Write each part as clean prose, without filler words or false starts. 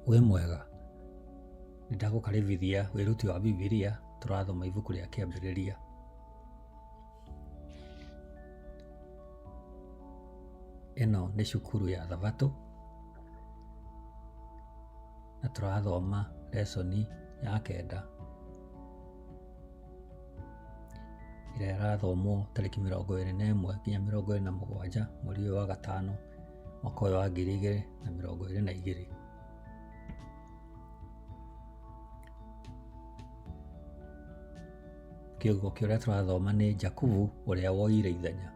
Wĩ mwega? Nĩ ndagũkaribithia wĩruti wa Bibilia tũrathoma ibuku rĩa Kĩambĩrĩria. Ĩno nĩ cukuru ya Thabatũ na tũrathoma lesson ya kenda ĩrĩa ĩrathomwo tarĩki 21 nginya 27 mweri ũyũ wa gatano mwaka ũyũ wa 2022. Kĩongo kĩrĩa tũrathoma nĩ Jakubu ũrĩa woire ithenya.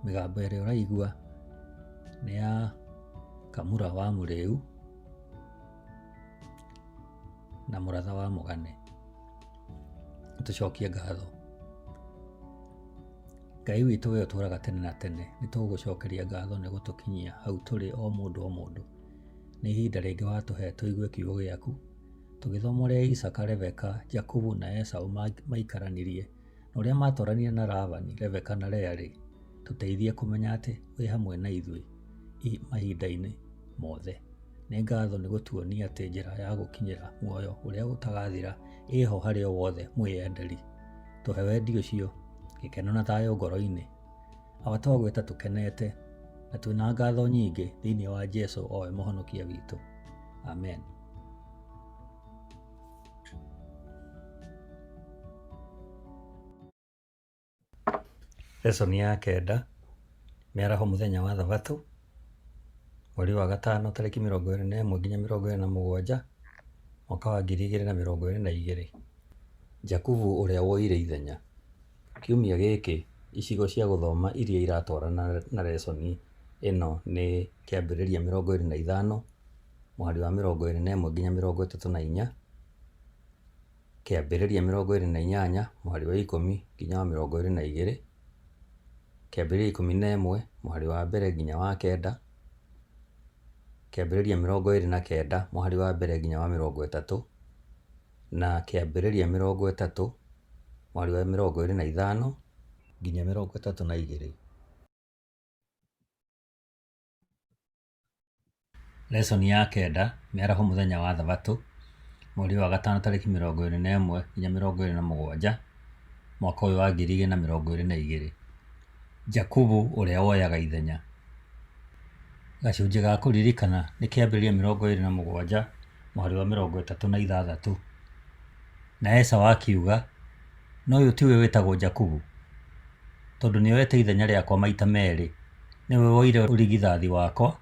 Mĩgambo ĩrĩa ũraigua nĩ ya Kamura wa Mũrĩu na Mũratha wa Mũgane. Tũcokie ngatho. Ngai witũ we ũtũũraga tene na tene, nĩ tũgũgũcokeria ngatho nĩ gũtũkinyia hau tũrĩ o mũndũ o mũndũ. Nĩ ihinda rĩngĩ watũhe tũigue kiugo gĩaku, tũgĩthoma ũrĩa Isaaka, Rebeka, Jakubu na Esau maikaranirie, na ũrĩa matũranirie na Labani, Rebeka na Lea-rĩ, tũteithie kũmenya atĩ wĩ hamwe na ithuĩ mahinda-inĩ mothe. Nĩ ngatho nĩ gũtuonia atĩ njĩra ya gũkinyĩra muoyo ũrĩa ũtagathira ĩho harĩ o wothe mwĩyenderi. Tũhe wendi ũcio, gĩkeno na thayũ ngoro-inĩ. Awa twagwĩta tũkenete na twĩna ngatho nyingĩ thĩinĩ wa Jesu o we mũhonokia witũ. Amen. Lesson ya kenda, mĩaraho mũthenya wa thabatũ, mweri wa gatano tarĩki 21 nginya 27 mwaka wa 2022. Jakubu ũrĩa woire ithenya. Kiumia gĩkĩ, icigo cia gũthoma iria iratwarana na lesson ĩno nĩ Kĩambĩrĩria 25, mũhari wa 21 nginya 34, Kĩambĩrĩria 28 mũhari wa 10 nginya wa 22, Kĩambĩrĩria 11 mũhari wa mbere nginya wa kenda, Kĩambĩrĩria 29 mũhari wa mbere nginya wa 30, na Kĩambĩrĩria 30 mũhari wa 25 nginya 32. Lesson ya kenda, mĩaraho mũthenya wa thabatũ, mweri wa gatano tarĩki 21 nginya 27, mwaka ũyũ wa 2022. Jakubu ũrĩa woyaga ithenya. Gacunjĩ ga kũririkana nĩ Kĩambĩrĩria 27 mũhari wa 36. Na Esau akiuga, Na ũyũ tiwe wĩtagwo Jakubu? Tondũ nĩoete ithenya rĩakwa maita merĩ. Nĩwe woire ũrigithathi wakwa,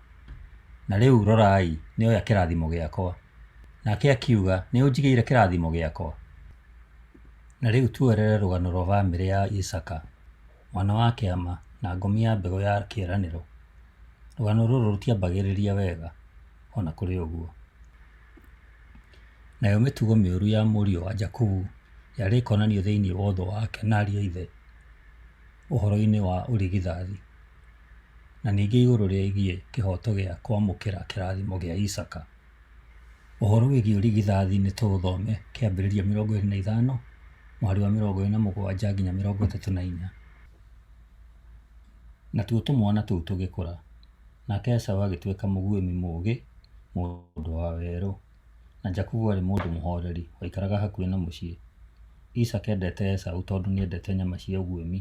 na rĩu rorai, nĩoya kĩrathimo gĩakwa. Nake akiuga, Nĩ ũnjigĩire kĩrathimo gĩakwa? Na rĩu tuoerere rũgano rwa famĩlĩ ya Isaaka, mwana wa kĩama na ngomi ya mbegũ ya kĩĩranĩro. Rũgano rũrũ rũtiambagĩrĩria wega, o na kũrĩ ũguo. Nayo mĩtugo mĩũru ya mũriũ wa Jakubu yarĩ ĩkonanio thĩinĩ wa ũthũ wake na ariũ a ithe ũhoro-inĩ wa ũrigithathi, na ningĩ igũrũ rĩgiĩ kĩhooto gĩa kwamũkĩra kĩrathimo kĩa Isaaka. Ũhoro wĩgiĩ ũrigithathi nĩ tũũthome Kĩambĩrĩria 25, mũhari wa 27 nginya 34. Natuo tũmwana tũu tũgĩkũra, nake Esau agĩtuĩka mũguĩmi mũũgĩ, mũndũ wa werũ, na Jakubu aarĩ mũndũ mũhooreri, waikaraga hakuhĩ na mũciĩ. Isaaka eendete Esau tondũ nĩendete nyama cia ũguĩmi,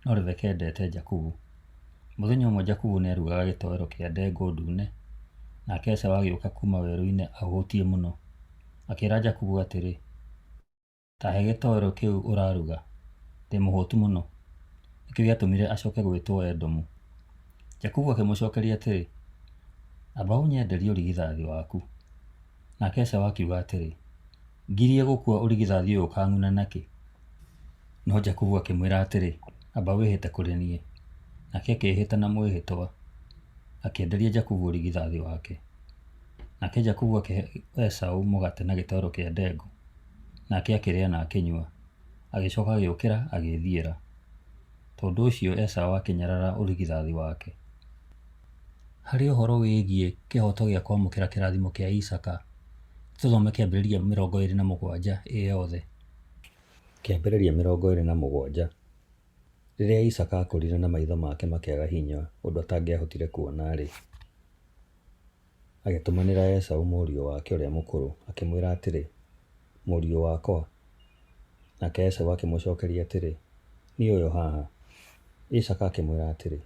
no Rebeka eendete Jakubu. Mũthenya ũmwe Jakubu nĩarugaga gĩtoero kĩa ndengũ ndune, nake Esau agĩũka kuuma werũ-inĩ ahũtiĩ mũno. Akĩĩra Jakubu atĩrĩ, Ta he gĩtoero kĩu ũraruga, ndĩ mũhũtu mũno. Nĩkĩo gĩatũmire acoke gwĩtwo Edomu. Jakubu akĩmũcokeria atĩrĩ, Amba ũnyenderie ũrigithathi waku. Nake Esau akiuga atĩrĩ, Ngirie gũkua ũrigithathi ũyũ ũkang'una nakĩ? No Jakubu akĩmwĩra atĩrĩ, Amba wĩhĩte kũrĩ niĩ. Nake akĩĩhĩta na mwĩhĩtwa, akĩenderia Jakubu ũrigithathi wake. Nake Jakubu akĩhe Esau mũgate na gĩtoero kĩa ndengũ. Nake akĩrĩa na akĩnyua, agĩcoka agĩũkĩra agĩĩthiĩra. Tondũ ũcio Esau akĩnyarara ũrigithathi wake. Harĩ ũhoro wĩgiĩ kĩhooto gĩa kwamũkĩra kĩrathimo kĩa Isaaka, nĩ tũthome Kĩambĩrĩria 27 ĩ yothe. Kĩambĩrĩria 27. Rĩrĩa Isaaka aakũrire na maitho make makĩaga hinya ũndũ atangĩahotire kuona-rĩ. Agĩtũmanĩra Esaũ mũriũ wake ũrĩa mũkũrũ, akĩmwĩra atĩrĩ, Mũriũ wakwa. Nake Esaũ akĩmũcookeria atĩrĩ, Niĩ ũyũ haha. Isaaka akĩmwĩra atĩrĩ,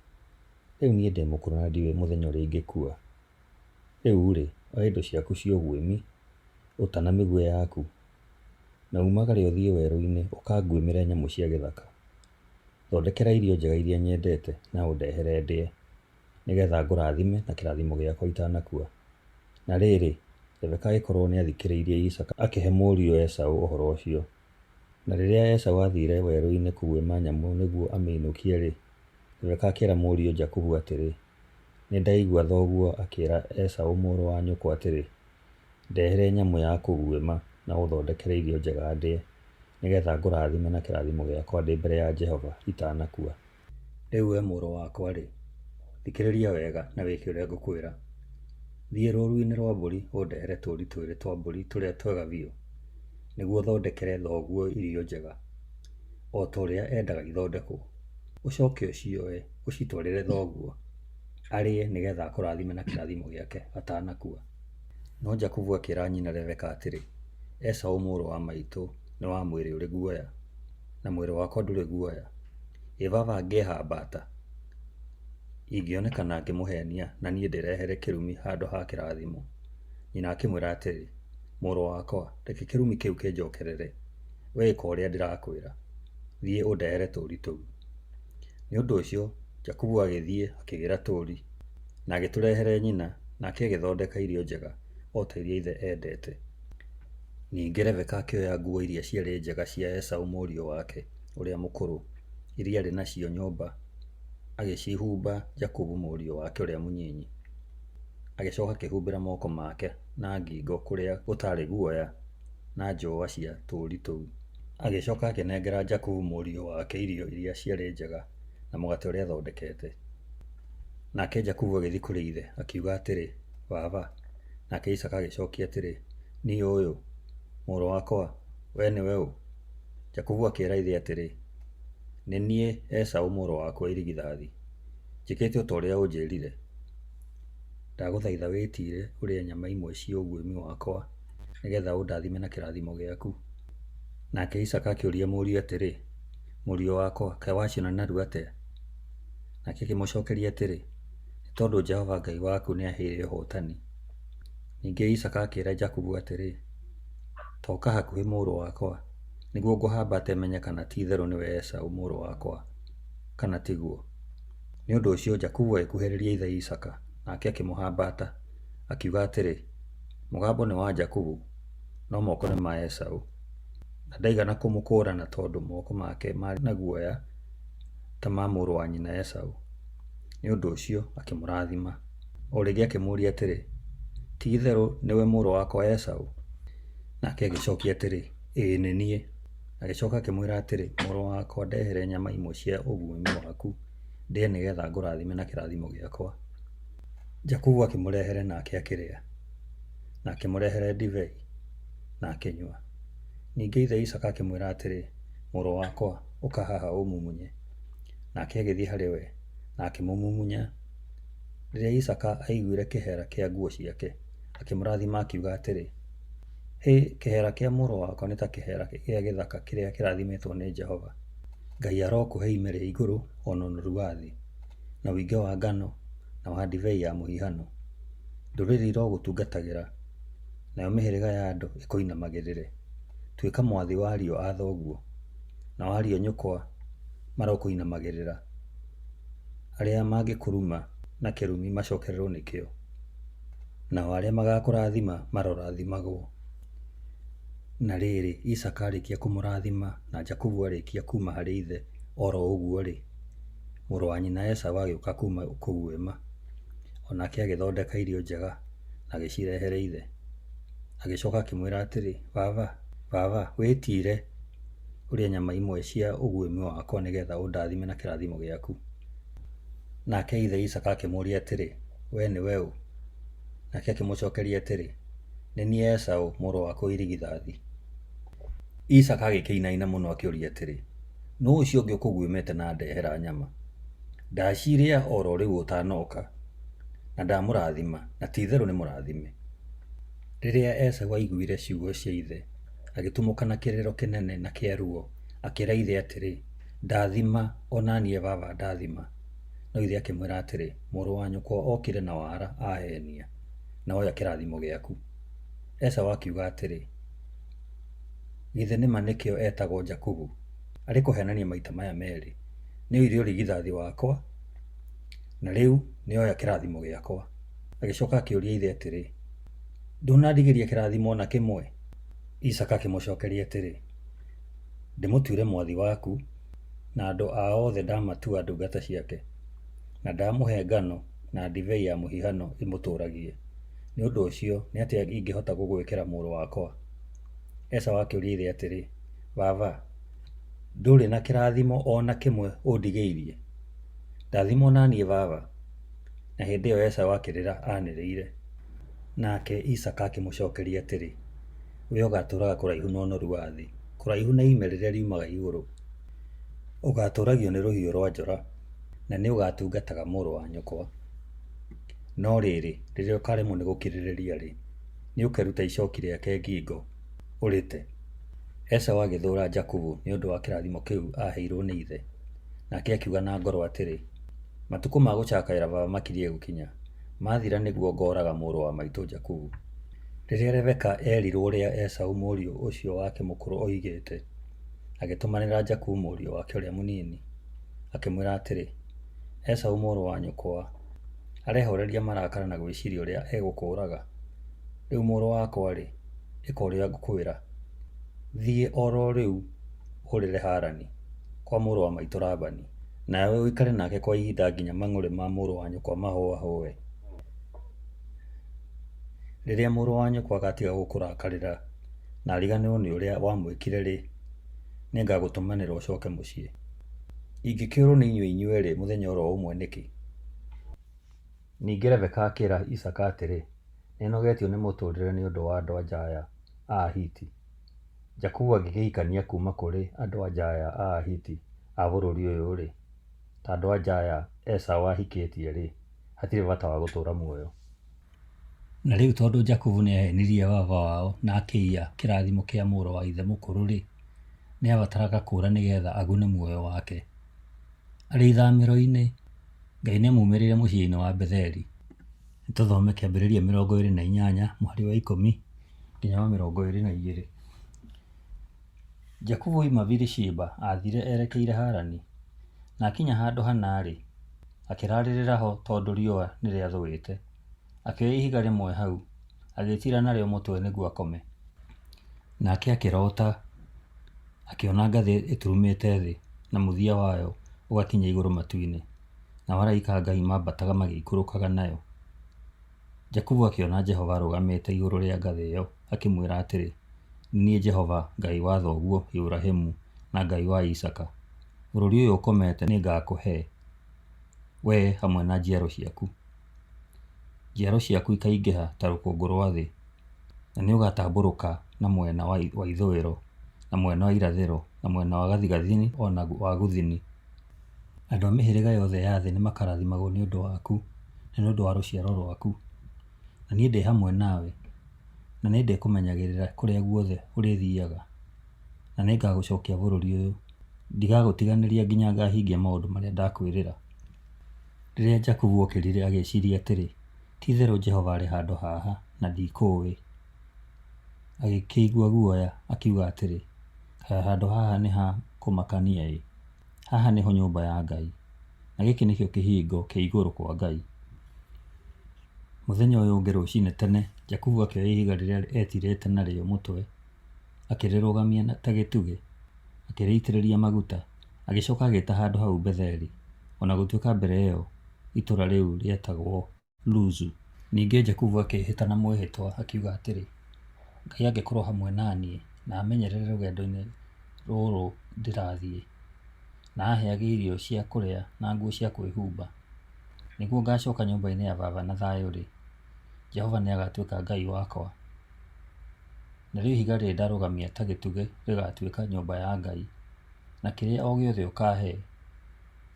Rĩu niĩ ndĩ mũkũrũ na ndiũĩ mũthenya ũrĩa ingĩkua. Rĩu-rĩ, oya indo ciaku cia ũguĩmi, ũta na mĩguĩ yaku, na uumagare ũthiĩ werũ-inĩ ũkanguĩmĩre nyamũ cia gĩthaka. Thondekera irio njega iria nyendete na ũndehere ndĩe, nĩgeetha ngũrathime na kĩrathimo gĩakwa itanakua. Na rĩrĩ, Rebeka agĩkorwo nĩathikĩrĩirie Isaaka akĩhe mũriũ Esaũ ũhoro ũcio. Na rĩrĩa Esaũ aathiire werũ-inĩ kũguĩma nyamũ nĩguo amĩinũkie-rĩ, Rebeka akĩĩra mũriũ Jakubu atĩrĩ, Nĩndaigua thoguo akĩĩra Esaũ mũrũ wa nyũkwa atĩrĩ, 'Ndehere nyamũ ya kũguĩma na ũthondekere irio njega ndĩe, nĩgeetha ngũrathime na kĩrathimo gĩakwa ndĩ mbere ya Jehova itanakua. Rĩu wee mũrũ wakwa-rĩ, thikĩrĩria wega na wĩke ũrĩa ngũkwĩra. Thiĩ rũũru-inĩ rwa mbũri ũndehere tũũri twĩrĩ twa mbũri tũrĩa twega biũ, nĩguo thondekere thoguo irio njega, o ta ũrĩa endaga ithondekwo. Ũcoke ũcioe ũcitwarĩre thoguo, arĩe nĩgeetha akũrathime na kĩrathimo gĩake atanakua. No Jakubu akĩĩra nyina Rebeka atĩrĩ, Esaũ mũrũ wa maitũ nĩ wa mwĩrĩ ũrĩ guoya, na mwĩrĩ wakwa ndũrĩ guoya. Ĩ baba angĩĩhambata? Ingĩonekana ngĩmũheenia na niĩ ndĩrehere kĩrumi handũ ha kĩrathimo. Nyina akĩmwĩra atĩrĩ, Mũrũ wakwa, reke kĩrumi kĩu kĩnjokerere. Wee ĩka ũrĩa ndĩrakwĩra. Thiĩ ũndehere tũũri tũu. Nĩ ũndũ ũcio Jakubu agĩthiĩ akĩgĩĩra tũũri, na agĩtũrehere nyina, nake agĩthondeka irio njega o ta iria ithe eendete. Ningĩ Rebeka akĩoya nguo iria ciarĩ njega cia Esaũ mũriũ wake ũrĩa mũkũrũ, iria aarĩ nacio nyũmba, agĩcihumba Jakubu mũriũ wake ũrĩa mũnyinyi. Agĩcoka akĩhumbĩra moko make na ngingo kũrĩa gũtaarĩ guoya na njũũa cia tũũri tũu. Agĩcoka akĩnengera Jakubu mũriũ wake irio iria ciarĩ njega na mũgate ũrĩa aathondekete. Nake Jakubu agĩthiĩ kũrĩ ithe, akiuga atĩrĩ, Baba. Nake Isaaka agĩcokia atĩrĩ, Niĩ ũyũ, mũrũ wakwa, wee nĩwe ũ? Jakubu akĩĩra ithe atĩrĩ, Nĩ niĩ Esaũ mũrũ waku wa irigithathi. Njĩkĩte o ta ũrĩa ũnjĩĩrire. Ndagũthaitha wĩtiire ũrĩe nyama imwe cia ũguĩmi wakwa, nĩgeetha ũndathime na kĩrathimo gĩaku. Nake Isaaka akĩũria mũriũ atĩrĩ, Mũriũ wakwa, kaĩ waciona narua atĩa? Nake akĩmũcookeria atĩrĩ, Nĩ tondũ Jehova Ngai waku nĩaheire ũhootani. Ningĩ Isaaka akĩĩra Jakubu atĩrĩ, Ta ũka hakuhĩ mũrũ wakwa, nĩguo ngũhambate menye kana ti-itherũ nĩwe Esaũ mũrũ wakwa, kana tiguo. Nĩ ũndũ ũcio Jakubu agĩkuhĩrĩria ithe Isaaka, nake akĩmũhambata, akiuga atĩrĩ, Mũgambo nĩ wa Jakubu, no moko nĩ ma Esaũ. Na ndaigana kũmũkũũrana tondũ moko make maarĩ na guoya ta ma mũrũ wa nyina Esaũ. Nĩ ũndũ ũcio akĩmũrathima. O rĩngĩ akĩmũũria atĩrĩ, Ti-itherũ nĩwe mũrũ wakwa Esaũ? Nake agĩcokia atĩrĩ, Ĩĩ nĩ niĩ. Agĩcoka akĩmwĩra atĩrĩ, Mũrũ wakwa, ndehere nyama imwe cia ũguĩmi waku ndĩe nĩgeetha ngũrathime na kĩrathimo gĩakwa. Jakubu akĩmũrehere nake akĩrĩa, na akĩmũrehere ndibei, na akĩnyua. Ningĩ ithe Isaaka akĩmwĩra atĩrĩ, Mũrũ wakwa, ũka haha ũmumunye. Nake agĩthiĩ harĩ we, na akĩmũmumunya. Rĩrĩa Isaaka aiguire kĩheera kĩa nguo ciake, akĩmũrathima akiuga atĩrĩ, Hĩ, kĩheera kĩa mũrũ wakwa nĩ ta kĩheera gĩa gĩthaka kĩrĩa kĩrathimĩtwo nĩ Jehova. Ngai arokũhe ime rĩa igũrũ o na ũnoru wa thĩ, na ũingĩ wa ngano na wa ndibei ya mũhihano. Ndũrĩrĩ irogũtungatagĩra, nayo mĩhĩrĩga ya andũ ĩkũinamagĩrĩre. Tuĩka mwathi wa ariũ a thoguo, nao ariũ a nyũkwa marokũinamagĩrĩra. Arĩa mangĩkũruma na kĩrumi macokererwo nĩkĩo, nao arĩa magaakũrathima marorathimagwo. Na rĩrĩ, Isaaka aarĩkia kũmũrathima na Jakubu aarĩkia kuuma harĩ ithe o ro ũguo-rĩ, mũrũ wa nyina Esaũ agĩũka kuuma kũguĩma. O nake agĩthondeka irio njega na agĩcirehere ithe. Agĩcoka akĩmwĩra atĩrĩ, Baba, baba, wĩtiire ũrĩe nyama imwe cia ũguĩmi wakwa nĩgeetha ũndathime na kĩrathimo gĩaku. Nake ithe Isaaka akĩmũũria atĩrĩ, Wee nĩwe ũ? Nake akĩmũcookeria atĩrĩ, Nĩ niĩ Esaũ, mũrũ waku wa irigithathi. Isaaka agĩkĩinaina mũno akĩũria atĩrĩ, Nũũ ũcio ũngĩ ũkũguĩmĩte na andehera nyama? Ndacirĩa o ro rĩu ũtanoka. na ndamũrathima, na ti-itherũ nĩ mũrathime. Rĩrĩa Esau aaiguire ciugo cia ithe, agĩtumũka na kĩrĩro kĩnene na kĩa ruo, akĩĩra ithe atĩrĩ, Ndathima, o na niĩ baba ndathima! No ithe akĩmwĩra atĩrĩ, Mũrũ wa nyũkwa okire na wara aaheenia, na oya kĩrathimo gĩaku. Esau akiuga atĩrĩ, Githĩ nĩ ma nĩkĩo etagwo Jakubu? Arĩ kũheenania maita maya merĩ, nĩoire ũrigithathi wakwa, na rĩu nĩoya kĩrathimo gĩakwa. Agĩcoka akĩũria ithe atĩrĩ, Ndũnandigĩria kĩrathimo o na kĩmwe? Isaaka akĩmũcokeria atĩrĩ, Ndĩmũtuire mwathi waku, na andũ ao othe ndamatua ndungata ciake, na ndamũhe ngano na ndibei ya mũhihano imũtũũragie. Nĩ ũndũ ũcio nĩ atĩa ingĩhota gũgwĩkĩra mũrũ wakwa? Esau akĩũria ithe atĩrĩ, Baba, ndũrĩ na kĩrathimo o na kĩmwe ũndigĩirie? Ndathima o na niĩ baba. Na hĩndĩ ĩyo Esau akĩrĩra anĩrĩire. Nake Isaaka akĩmũcokeria atĩrĩ, Wee ũgaatũũraga kũraihu na ũnoru wa thĩ, kũraihu na ime rĩrĩa riumaga igũrũ. Ũgaatũũragio nĩ rũhiũ rwa njora, na nĩ ũgaatungataga mũrũ wa nyũkwa. No rĩrĩ, rĩrĩa ũkaaremwo nĩ gũkirĩrĩria-rĩ, nĩũkeruta icooki rĩake ngingo, ũrĩte. Esau agĩthũũra Jakubu nĩ ũndũ wa kĩrathimo kĩu aaheirwo nĩ ithe, nake akiuga na ngoro atĩrĩ, Matukũ ma gũcakaĩra baba makiriĩ gũkinya, maathira nĩguo ngooraga mũrũ wa maitũ Jakubu. Rĩrĩa Rebeka eerirwo ũrĩa Esau mũriũ ũcio wake mũkũrũ oigĩte, agĩtũmanĩra Jakubu mũriũ wake ũrĩa mũnini, akĩmwĩra atĩrĩ, Esau mũrũ wa nyũkwa arehooreria marakara na gwĩciria ũrĩa egũkũũraga. Rĩu mũrũ wakwa-rĩ, ĩka ũrĩa ngũkwĩra. Thiĩ o ro rĩu ũũrĩre Harani, kwa mũrũ wa maitũ Labani, nawe ũikare nake kwa ihinda nginya mang'ũrĩ ma mũrũ wa nyũkwa mahũahũe. Rĩrĩa mũrũ wa nyũkwa agatiga gũkũrakarĩra na ariganĩrũo nĩ ũrĩa wamwĩkire-rĩ, nĩngagũtũmanĩra ũcoke mũciĩ. Ingĩkĩũrũo nĩ inyuĩ inyuerĩ mũthenya o ro ũmwe nĩkĩ? Ningĩ Rebeka akĩĩra Isaaka atĩrĩ, Nĩnogetio nĩ mũtũũrĩre nĩ ũndũ wa andũ-a-nja aya a Ahiti. Jakubu angĩkĩhikania kuuma kũrĩ andũ-a-nja aya a Ahiti a bũrũri ũyũ-rĩ, ta andũ-a-nja aya Esau ahikĩtie-rĩ, hatirĩ bata wa gũtũũra muoyo. Na rĩu tondũ Jakubu nĩaheenirie baba wao na akĩiya kĩrathimo kĩa mũrũ wa ithe mũkũrũ-rĩ, nĩabataraga kũũra nĩgetha agune muoyo wake. Arĩ ithamĩro-inĩ, Ngai nĩamumĩrĩire mũciĩ-inĩ wa Betheli. Nĩtũthome Kĩambĩrĩria 28 mũhari wa 10 nginya wa 22. Jakubu oima Birishiba aathire erekeire Harani, na akinya handũ hana-rĩ, akĩraarĩrĩra ho tondũ riũa nĩrĩathũĩte. Akĩoya ihiga rĩmwe hau, agĩĩtiira narĩo mũtwe nĩguo akome. Nake akĩroota, akĩona ngathĩ ĩturumĩte thĩ, na mũthia wayo ũgakinya igũrũ matu-inĩ, nao araika a Ngai maambataga magĩikũrũkaga nayo. Jakubu akĩona Jehova arũgamĩte igũrũ rĩa ngathĩ ĩyo, akĩmwĩra atĩrĩ, Nĩ niĩ Jehova, Ngai wa thoguo Iburahĩmu na Ngai wa Isaaka. Bũrũri ũyũ ũkomete nĩngakũhe, wee hamwe na njiaro ciaku. Njiaro ciaku ikaingĩha ta rũkũngũ rwa thĩ, na nĩũgatambũrũka na mwena wa ithũĩro, na mwena wa irathĩro, na mwena wa gathigathini o na wa gũthini. Andũ a mĩhĩrĩga yothe ya thĩ nĩmakarathimagwo nĩ ũndũ waku na nĩ ũndũ wa rũciaro rwaku. Na niĩ ndĩ hamwe nawe, na nĩndĩkũmenyagĩrĩra kũrĩa guothe ũrĩthiiaga, na nĩngagũcookia bũrũri ũyũ. Ndigagũtiganĩria nginya ngaahingia maũndũ marĩa ndakwĩrĩra. Rĩrĩa Jakubu okĩrire agĩĩciiria atĩrĩ, Ti-itherũ Jehova arĩ handũ haha, na ndikũũĩ. Agĩkĩigua guoya, akiuga atĩrĩ, Kaĩ handũ haha nĩ ha kũmakania-ĩ! Haha nĩho nyũmba ya Ngai, na gĩkĩ nĩkĩo kĩhingo kĩa igũrũ kwa Ngai. Mũthenya ũyũ ũngĩ rũcinĩ tene, Jakubu akĩoya ihiga rĩrĩa eetirĩte narĩo mũtwe, akĩrĩrũgamia ta gĩtugĩ, akĩrĩitĩrĩria maguta, agĩcoka agĩĩta handũ hau Betheli, o na gũtuĩka mbere ĩyo itũũra rĩu rĩetagwo Luzu. Ningĩ Jakubu akĩĩhĩta na mwĩhĩtwa, akiuga atĩrĩ, Ngai angĩkorũo hamwe na niĩ na amenyerere rũgendo-inĩ rũrũ ndĩrathiĩ, na aaheage irio cia kũrĩa na nguo cia kwĩhumba, nĩguo ngaacoka nyũmba-inĩ ya baba na thayũ-rĩ, Jehova nĩagatuĩka Ngai wakwa. Narĩo ihiga rĩrĩ ndarũgamia ta gĩtugĩ rĩgaatuĩka nyũmba ya Ngai, na kĩrĩa o gĩothe ũkaahe,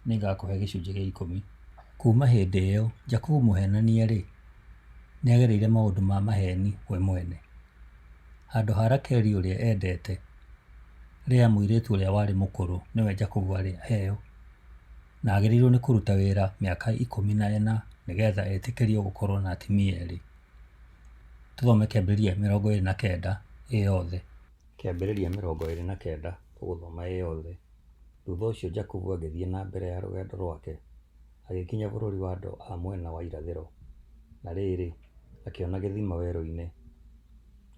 nĩngakũhe gĩcunjĩ gĩa ikũmi. Kuuma hĩndĩ ĩyo, Jakubu mũheenania-rĩ, nĩagereire maũndũ ma maheeni we mwene. Handũ ha Rakeli ũrĩa eendete, Lea mũirĩtu ũrĩa warĩ mũkũrũ nĩwe Jakubu arĩ aheo. Na aagĩrĩirũo nĩ kũruta wĩra mĩaka 14 nĩgetha etĩkĩrio gũkorũo na atumia erĩ. Tũthome Kĩambĩrĩria 29 ĩ yothe. Kĩambĩrĩria 29 tũgũthoma ĩ yothe. Thutha ũcio Jakubu agĩthiĩ na mbere na rũgendo rwake, agĩkinya bũrũri wa andũ a mwena wa irathĩro. Na rĩrĩ, akĩona gĩthima werũ-inĩ,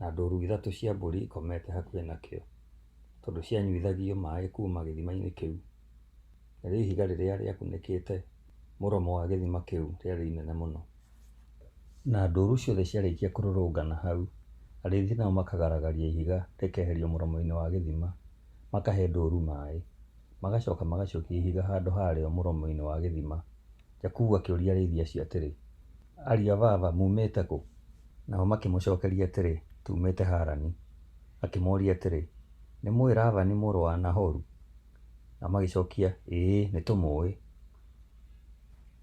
na ndũũru ithatũ cia mbũri ikomete hakuhĩ nakĩo, tondũ cianyuithagio maaĩ kuuma gĩthima-inĩ kĩu. Narĩo ihiga rĩrĩa rĩakunĩkĩte mũromo wa gĩthima kĩu rĩarĩ inene mũno. Na ndũũru ciothe ciarĩkia kũrũrũngana hau, arĩithi nao makagaragaria ihiga rĩkeherio mũromo-inĩ wa gĩthima, makahe ndũũru maaĩ. Magacoka magacokia ihiga handũ harĩo mũromo-inĩ wa gĩthima. Jakubu akĩũria arĩithi acio atĩrĩ, Ariũ a baba, muumĩte kũ? Nao makĩmũcokeria atĩrĩ, Tuumĩte Harani. Akĩmoria atĩrĩ, Nĩ mũũĩ Labani mũrũ wa Nahoru? Nao magĩcokia, Ĩĩ, nĩ tũmũũĩ.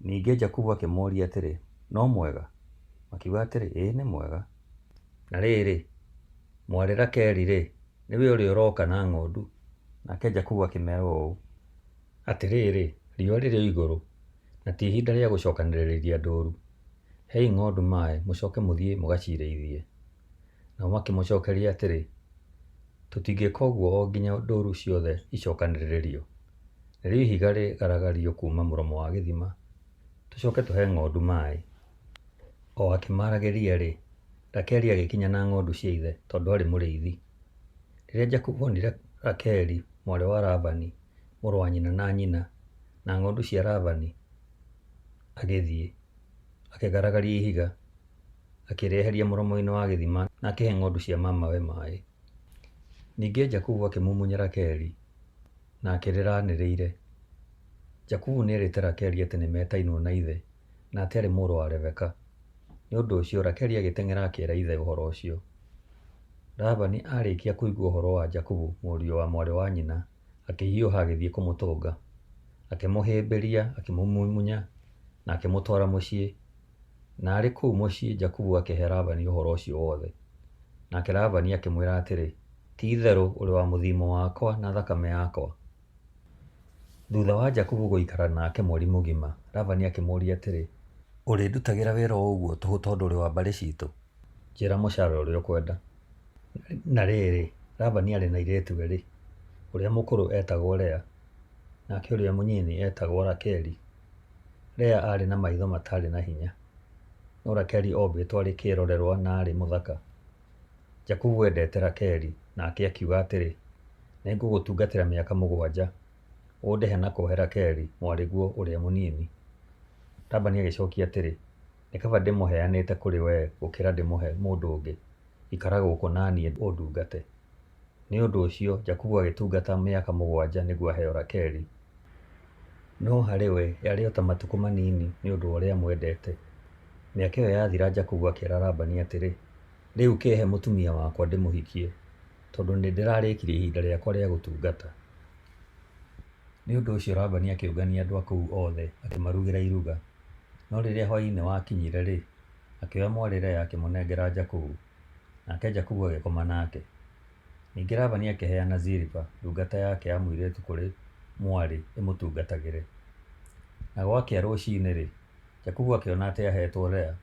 Ningĩ Jakubu akĩmoria atĩrĩ, No mwega? Makiuga atĩrĩ, Ĩĩ nĩ mwega. Na rĩrĩ, mwarĩ Rakeli-rĩ, nĩwe ũrĩa ũroka na ng'ondu? Nake Jakubu akĩmeera ũũ, Atĩrĩrĩ, riũa rĩrĩ o igũrũ, na ti ihinda rĩa gũcokanĩrĩria ndũũru. Hei ng'ondu maĩ, mũcoke mũthiĩ mũgacirĩithie. Nao makĩmũcokeria atĩrĩ, Tũtingĩka ũguo o nginya ndũũru ciothe icokanĩrĩrio, narĩo ihiga rĩgaragario kuuma mũromo wa gĩthima, tũcoke tũhe ng'ondu maĩ. O akĩmaaragĩria-rĩ, Rakeli agĩkinya na ng'ondu cia ithe, tondũ aarĩ mũrĩithi. Rĩrĩa Jakubu onire Rakeli, mwarĩ wa Labani, mũrũ wa nyina na nyina, na ng'ondu cia Labani, agĩthiĩ, akĩgaragaria ihiga, akĩrĩeheria mũromo-inĩ wa gĩthima na akĩhe ng'ondu cia mamawe maĩ. Ningĩ Jakubu akĩmumunya Rakeli, na akĩrĩra anĩrĩire. Jakubu nĩerĩte Rakeli atĩ nĩmetainwo na ithe, na atĩ aarĩ mũrũ wa Rebeka. Nĩ ũndũ ũcio Rakeli agĩteng'era akĩĩra ithe ũhoro ũcio. Labani aarĩkia kũigua ũhoro wa Jakubu mũriũ wa mwarĩ wa nyina, akĩhiũha agĩthiĩ kũmũtũnga. Akĩmũhĩmbĩria, akĩmũmumunya, na akĩmũtwara mũciĩ. Na arĩ kũu mũciĩ Jakubu akĩhe Labani ũhoro ũcio wothe. Nake Labani akĩmwĩra atĩrĩ, Ti-itherũ ũrĩ wa mũthiimo wakwa na thakame yakwa. Thutha wa Jakubu gũikara nake mweri mũgima, Labani akĩmũũria atĩrĩ, Ũrĩndutagĩra wĩra o ũguo tũhũ tondũ ũrĩ wa mbarĩ ciitũ? Njĩĩra mũcaara ũrĩa ũkwenda. Na rĩrĩ, Labani aarĩ na airĩtu erĩ, ũrĩa mũkũrũ eetagwo Lea, nake ũrĩa mũnyinyi eetagwo Rakeli. Lea aarĩ na maitho matarĩ na hinya, no Rakeli oombĩtwo arĩ kĩĩrorerwa na aarĩ mũthaka. Jakubu eendete Rakeli, nake akiuga atĩrĩ, Nĩngũgũtungatĩra mĩaka 7, ũndĩhe na kũhe Rakeli, mwarĩguo ũrĩa mũnini. Labani agĩcokia atĩrĩ, Nĩ kaba ndĩmũheanĩte kũrĩ wee gũkĩra ndĩmũhe mũndũ ũngĩ, ikara gũkũ na niĩ ũndungate. Nĩ ũndũ ũcio Jakubu agĩtungata mĩaka 7 nĩguo aheo Rakeli. No harĩ we yarĩ o ta matukũ manini nĩ ũndũ wa ũrĩa aamwendete. Mĩaka ĩyo yathira Jakubu akĩĩra Labani atĩrĩ, Rĩu kĩĩhe mũtumia wakwa ndĩmũhikie, tondũ nĩndĩrarĩkirie ihinda rĩakwa rĩa gũtungata. Nĩ ũndũ ũcio Labani akĩũngania andũ a kũu othe, akĩmarugĩra iruga. No rĩrĩa hwaĩ-inĩ wakinyire-rĩ, akĩoya mwarĩ Lea akĩmũnengera Jakubu, nake Jakubu agĩkoma nake. Ningĩ Labani akĩheana Zilipa, ndungata yake ya mũirĩtu kũrĩ mwarĩ ĩmũtungatagĩre. Na gwakĩa rũcinĩ-rĩ, Jakubu akĩona atĩ aheetwo Lea.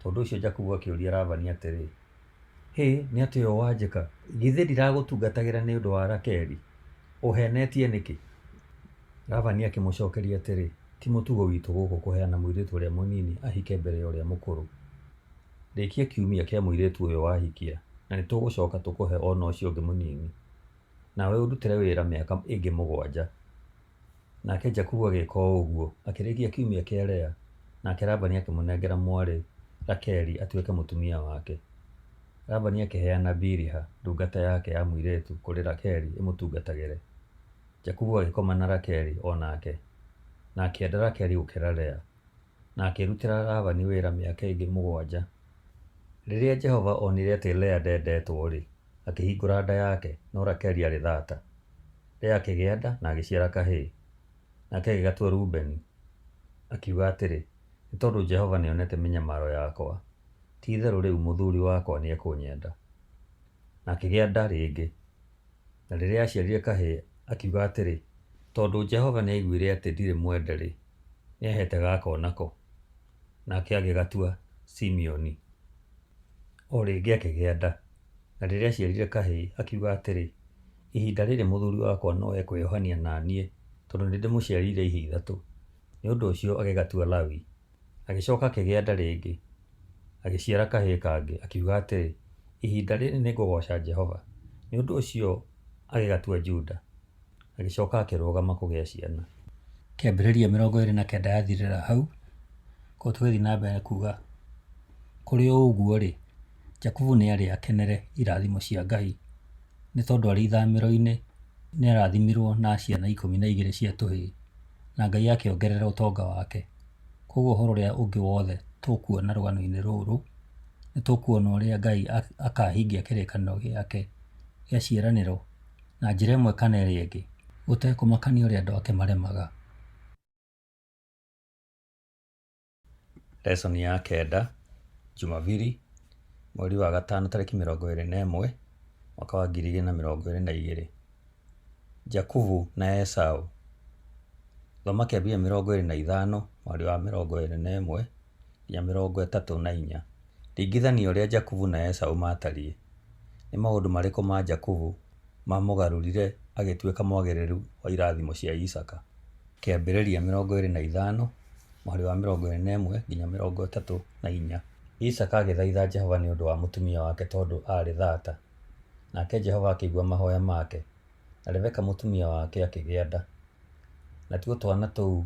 Tondũ ũcio Jakubu akĩũria Labani atĩrĩ, Hĩ, nĩ atĩa ũũ wanjĩka? Githĩ ndiragũtungatagĩra nĩ ũndũ wa Rakeli? Ũũheenetie nĩkĩ? Labani akĩmũcokeria atĩrĩ, Ti mũtugo witũ gũkũ kũheana mũirĩtu ũrĩa mũnini ahike mbere ya ũrĩa mũkũrũ. Rĩkia kiumia kĩa mũirĩtu ũyũ wahikia, na nĩtũgũcoka tũkũhe o na ũcio ũngĩ mũnini. Nawe ũndutĩre wĩra mĩaka ĩngĩ 7. Nake Jakubu agĩka o ũguo, akĩrĩkia kiumia kĩa Lea, nake Labani akĩmũnengera mwarĩ Rakeli atuĩke mũtumia wake. Labani akĩheana Biliha, ndungata yake ya mũirĩtu, kũrĩ Rakeli ĩmũtungatagĩre. Jakubu agĩkoma na Rakeli o nake, na akĩenda Rakeli gũkĩra Lea, na akĩrutĩra Labani wĩra mĩaka ĩngĩ 7. Rĩrĩa Jehova onire atĩ Lea ndendetwo-rĩ, akĩhingũra nda yake, no Rakeli aarĩ thata. Lea akĩgĩa nda na agĩciara kahĩĩ, nake agĩgatua Rubeni. Akiuga atĩrĩ, Nĩ tondũ Jehova nĩonete mĩnyamaro yakwa, ti-itherũ rĩu mũthuri wakwa nĩekũnyenda. Na akĩgĩa nda rĩngĩ, na rĩrĩa aaciarire kahĩĩ, akiuga atĩrĩ, Tondũ Jehova nĩaiguire atĩ ndirĩ mwende-rĩ, nĩa'heete gaka o nako. Nake agĩgatua Simeoni. O rĩngĩ akĩgĩa nda, na rĩrĩa aaciarire kahĩĩ, akiuga atĩrĩ, Ihinda rĩrĩ mũthuri wakwa no ekwĩohania na niĩ, tondũ nĩndĩmũciarĩire ihĩĩ ithatũ. Nĩ ũndũ ũcio agĩgatua Lawi. Agĩcoka akĩgĩa nda rĩngĩ, agĩciara kahĩĩ kangĩ, akiuga atĩrĩ, Ihinda rĩrĩ nĩngũgooca Jehova. Nĩ ũndũ ũcio agĩgatua Juda. Agĩcoka akĩrũgama kũgĩa ciana. Kĩambĩrĩria 29 yathirĩra hau, koguo tũgĩthiĩ na mbere kuga, kũrĩ o ũguo-rĩ, Jakubu nĩ arĩ akenere irathimo cia Ngai, nĩ tondũ arĩ ithamĩro-inĩ nĩ arathimirwo na ciana 12 cia tũhĩĩ, na Ngai akĩongerera ũtonga wake. Koguo ũhoro ũrĩa ũngĩ wothe tũkuona rũgano-inĩ rũrũ, nĩ tũkuona ũrĩa Ngai akahingia kĩrĩkanĩro gĩake gĩa ciĩranĩro na njĩra ĩmwe kana ĩrĩa ĩngĩ, gũtekũmakania ũrĩa andũ ake maremaga. Lesson ya kenda, Jumabiri, mweri wa gatano tarĩki 21, mwaka wa 2022. Jakubu na Esau. Thoma Kĩambĩrĩria 25 mũhari wa 21 nginya 34. Ringithania ũrĩa Jakubu na Esau maatariĩ. Nĩ maũndũ marĩkũ ma Jakubu maamũgarũrire agĩtuĩka mwagĩrĩru wa irathimo cia Isaaka? Kĩambĩrĩria 25 mũhari wa 21 nginya 34. Isaaka agĩthaitha Jehova nĩ ũndũ wa mũtumia wake tondũ aarĩ thata, nake Jehova akĩigua mahoya make, na Rebeka mũtumia wake akĩgĩa nda. Natuo twana tũu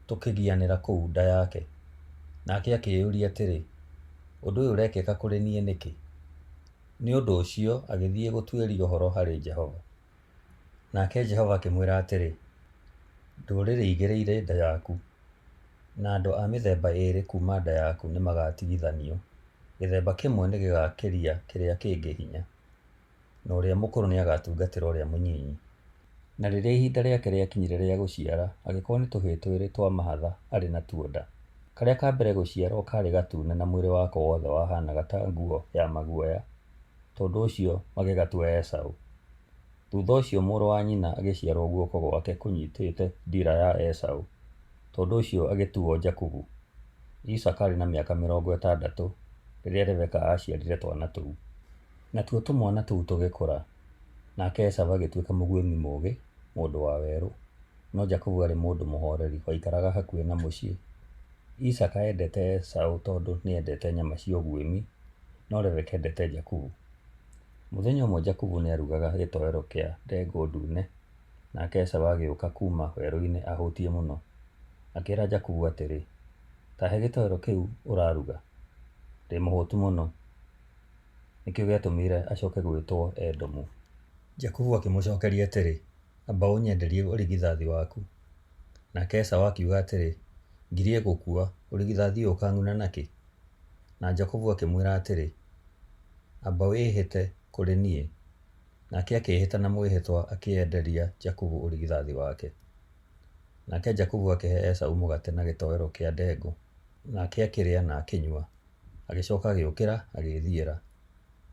tũkĩgianĩra kũu nda yake. Nake akĩĩyũria atĩrĩ, Ũndũ ũyũ ũrekĩka kũrĩ niĩ nĩkĩ? Nĩ ũndũ ũcio agĩthiĩ gũtuĩria ũhoro harĩ Jehova. Nake Jehova akĩmwĩra atĩrĩ, Ndũrĩrĩ igĩrĩ irĩ nda yaku, na andũ a mĩthemba ĩĩrĩ kuuma nda yaku nĩmagatigithanio, gĩthemba kĩmwe nĩgĩgakĩria kĩrĩa kĩngĩ hinya, na ũrĩa mũkũrũ nĩagatungatĩra ũrĩa mũnyinyi. Na rĩrĩa ihinda rĩake rĩakinyire rĩa gũciara, agĩkorwo nĩ tũhĩĩ twĩrĩ twa mahatha arĩ natuo nda. Karĩa ka mbere gũciarwo kaarĩ gatune na mwĩrĩ wako wothe wahaanaga ta nguo ya maguoya, tondũ ũcio magĩgatua Esau. Thutha ũcio mũrũ wa nyina agĩciarwo guoko gwake kũnyitĩte ndira ya Esau, tondũ ũcio agĩtuo Jakubu. Isaaka aarĩ na mĩaka 60 rĩrĩa Rebeka aaciarire twana tũu. Natuo tũmwana tũu tũgĩkũra, nake Esau agĩtuĩka mũguĩmi mũũgĩ, mũndũ wa werũ, no Jakubu aarĩ mũndũ mũhooreri waikaraga hakuhĩ na mũciĩ. Isaaka eendete Esau tondũ nĩendete nyama cia ũguĩmi, no Rebeka eendete Jakubu. Mũthenya ũmwe Jakubu nĩarugaga gĩtoero kĩa ndengũ ndune, nake Esau agĩũka kuuma werũ-inĩ ahũtiĩ mũno. Akĩĩra Jakubu atĩrĩ, Ta he gĩtoero kĩu ũraruga, ndĩ mũhũtu mũno. Nĩkĩo gĩatũmire acoke gwĩtwo Edomu. Jakubu akĩmũcookeria atĩrĩ, Amba ũnyenderie ũrigithathi waku. Nake Esau akiuga atĩrĩ, Ngirie gũkua, ũrigithathi ũyũ ũkaang'una nakĩ? Na Jakubu akĩmwĩra atĩrĩ, Amba wĩhĩte kũrĩ niĩ. Nake akĩĩhĩta na mwĩhĩtwa akĩenderia Jakubu ũrigithathi wake. Nake Jakubu akĩhe Esau mũgate na gĩtoero kĩa ndengũ, nake akĩrĩa na akĩnyua, agĩcoka agĩũkĩra agĩĩthiĩra.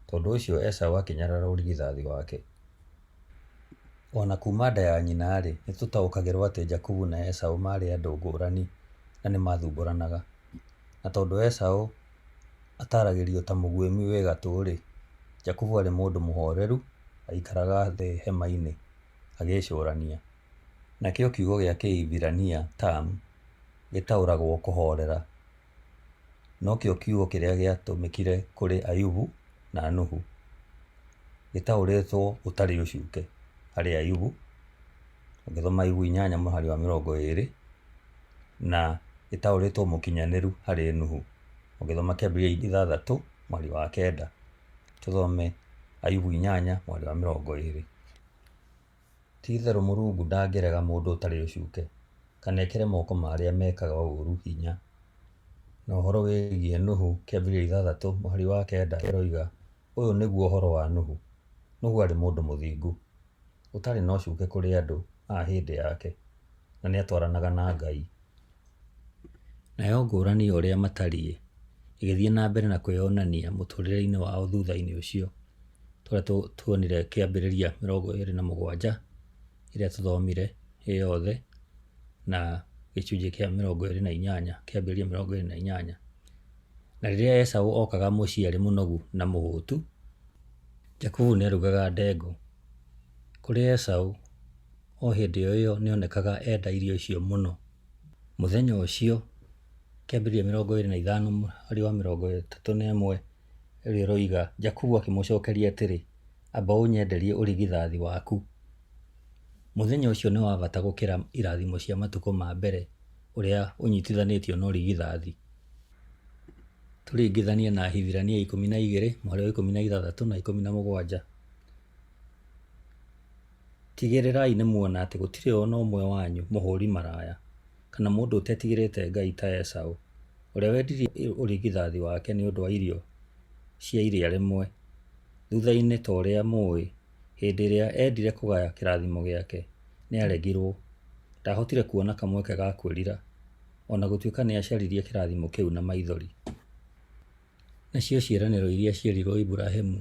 Tondũ ũcio Esau akĩnyarara ũrigithathi wake. O na kuuma nda ya nyina-rĩ, nĩ tũtaũkagĩrũo atĩ Jakubu na Esau maarĩ andũ ngũrani na nĩ maathumbũranaga. Na tondũ Esau ataaragĩrio ta mũguĩmi wĩ gatũ-rĩ, Jakubu aarĩ mũndũ mũhoreru, aikaraga thĩ hema-inĩ agĩĩcũrania. Nakĩo kiugo gĩa Kĩhibirania tam gĩtaũragwo kũhoorera. Nokĩo kiugo kĩrĩa gĩatũmĩkire kũrĩ Ayubu na Nuhu. Gĩtaũrĩtwo ũtarĩ ũcuke harĩ Ayubu, ũngĩthoma Ayubu inyanya mũhari wa 20, na gĩtaũrĩtwo mũkinyanĩru harĩ Nuhu, ũngĩthoma Kĩambĩrĩria 6 mũhari wa 9. Tũthome Ayubu 8 mũhari wa 20. Ti-itherũ Mũrungu ndangĩrega mũndũ ũtarĩ ũcuke, kana ekĩre moko ma arĩa mekaga ũũru hinya. Na ũhoro wĩgiĩ Nuhu, Kĩambĩrĩria 6 mũhari wa 9 ĩroiga, Ũyũ nĩguo ũhoro wa Nuhu. Nuhu aarĩ mũndũ mũthingu, ũtarĩ na ũcuke kũrĩ andũ a hĩndĩ yake, na nĩatwaranaga na Ngai. Nayo ngũrani ya ũrĩa matariĩ ĩgĩthiĩ na mbere na kwĩyonania mũtũrĩre-inĩ wao thutha-inĩ ũcio, tũrĩa tuonire kĩambĩrĩria 27 ĩrĩa tũthomire ĩ yothe, na gĩcunjĩ kĩa 28, kĩambĩrĩria 28. Na rĩrĩa Esau okaga mũciĩ arĩ mũnogu na mũhũtu, Jakubu nĩarugaga ndengũ. Kũrĩ Esau, o hĩndĩ o ĩyo nĩonekaga enda irio icio mũno. Mũthenya ũcio, kĩambĩrĩria 25 mũhari wa 31 ĩrĩa ĩroiga, Jakubu akĩmũcokeria atĩrĩ, Amba ũnyenderie ũrigithathi waku. Mũthenya ũcio nĩ wa bata gũkĩra irathimo cia matukũ ma mbere ũrĩa ũnyitithanĩtio na ũrigithathi. Tũringithanie na Ahibirania 12 mũhari wa 16 na 17. Tigĩrĩrai nĩ muona atĩ gũtirĩ o na ũmwe wanyu mũhũri maraya, kana mũndũ ũtetigĩrĩte Ngai ta Esau, ũrĩa wendirie ũrigithathi wake nĩ ũndũ wa irio cia iria rĩmwe. Thutha-inĩ ta ũrĩa mũĩ, hĩndĩ ĩrĩa endire kũgaya kĩrathimo gĩake, nĩ aaregirũo. Ndaahotire kuona kamweke ga kwĩrira, o na gũtuĩka nĩ aacaririe kĩrathimo kĩu na maithori. Nacio ciĩranĩro iria cierĩirwo Iburahimu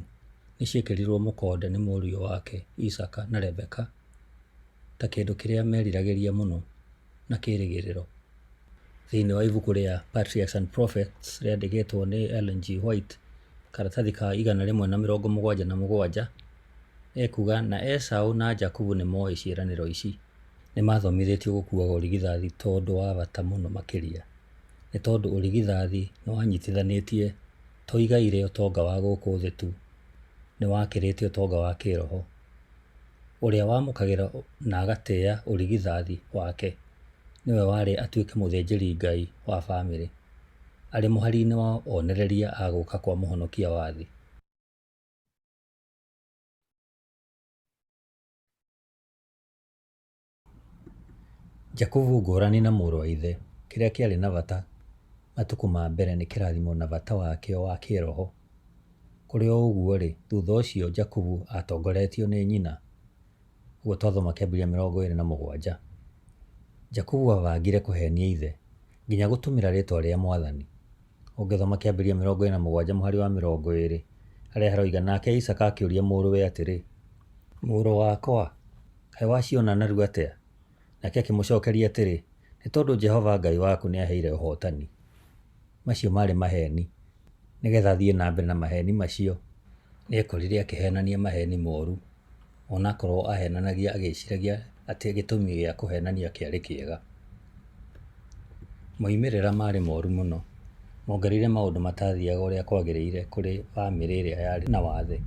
nĩ ciekĩrirwo mũkonde nĩ mũriũ wake Isaaka na Rebeka ta kĩndũ kĩrĩa meriragĩria mũno na kĩĩrĩgĩrĩro. Thĩinĩ wa ibuku rĩa Patriarchs and Prophets rĩandĩkĩtwo nĩ Ellen G. White, karatathi ka 177, ekuga, Na Esau na Jakubu nĩ moĩ ciĩranĩro ici. Nĩ maathomithĩtio gũkuaga ũrigithathi ta ũndũ wa bata mũno makĩria, nĩ tondũ ũrigithathi nĩ wanyitithanĩtie to igai rĩa ũtonga wa gũkũ thĩ tu, nĩ wakĩrĩte ũtonga wa kĩĩroho. Ũrĩa wamũkagĩra na agatĩa ũrigithathi wake nĩwe warĩ atuĩke mũthĩnjĩri-Ngai wa famĩlĩ, arĩ mũhari-inĩ wa onereria a gũka kwa Mũhonokia wa thĩ. Jakubu ngũrani na mũrũ wa ithe, kĩrĩa kĩarĩ na bata matukũ ma mbere nĩ kĩrathimo na bata wakĩo wa kĩĩroho. Kũrĩ o ũguo-rĩ, thutha ũcio Jakubu aatongoretio nĩ nyina, ũguo twathoma kĩambĩrĩria 27. Jakubu aabangire kũheenia ithe, nginya gũtũmĩra rĩĩtwa rĩa Mwathani. Ũngĩthoma kĩambĩrĩria 27 mũhari wa 20 harĩa haroiga, Nake Isaaka akĩũria mũrũwe atĩrĩ, Mũrũ wakwa, kaĩ waciona narua atĩa? Nake akĩmũcokeria atĩrĩ, Nĩ tondũ Jehova Ngai waku nĩaheire ũhootani. Macio maarĩ maheeni. Nĩgetha athiĩ na mbere na maheeni macio, nĩekorire akĩheenania maheeni moru, o na akorũo aaheenanagia agĩciragia atĩ gĩtũmi gĩa kũheenania kĩarĩ kĩega. Moimĩrĩra maarĩ moru mũno. Mongereire maũndũ mataathiaga ũrĩa kwagĩrĩire kũrĩ famĩlĩ ĩrĩa yarĩ na wathe.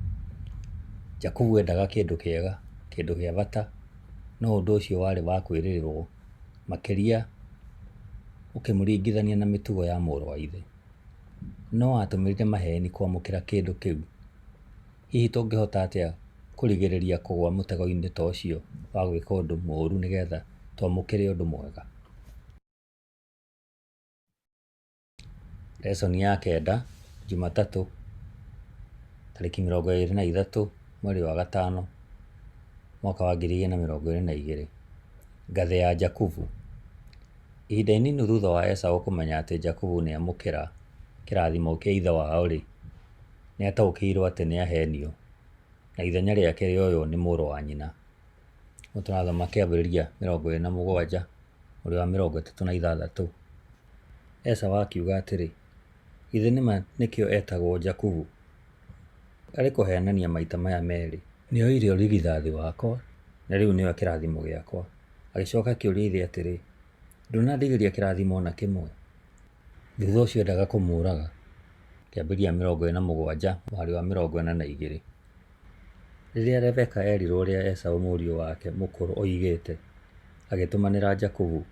Jakubu eendaga kĩndũ kĩega, kĩndũ kĩa bata, no ũndũ ũcio warĩ wa kwĩrĩrũo, makĩria ũkĩmũringithania na mĩtugo ya mũrũ wa ithe. No aatũmĩrire maheeni kwamũkĩra kĩndũ kĩu. Hihi tũngĩhota atĩa kũrigĩrĩria kũgũa mũtego-inĩ ta ũcio wa gwĩka ũndũ mũũru nĩgetha twamũkĩre ũndũ mwega? Lesson ya kenda, Jumatatũ, tarĩki 23 mweri wa gatano, mwaka wa 2022. Ngathĩ ya Jakubu. Ihinda inini thutha wa Esau kũmenya atĩ Jakubu nĩ amũkĩra kĩrathimo kĩa ithe wao-rĩ, nĩ ataũkĩirũo atĩ nĩ ahenio, na ithenya rĩake rĩoywo nĩ mũrũ wa nyina. Ũguo tũrathoma kĩambĩrĩria 27 mũhari wa 36. Esau akiuga atĩrĩ, Githĩ nĩ ma nĩkĩo etagwo Jakubu? Arĩ kũheenania maita maya merĩ. Nĩoire ũrigithathi wakwa, na rĩu nĩoya kĩrathimo gĩakwa. Agĩcoka akĩũria ithe atĩrĩ, Ndũnandigĩria kĩrathimo o na kĩmwe? Thutha ũcio endaga kũmũũraga. Kĩambĩrĩria 27 mũhari wa 42. Rĩrĩa Rebeka eerirũo ũrĩa Esau mũriũ wake mũkũrũ oigĩte, agĩtũmanĩra Jakubu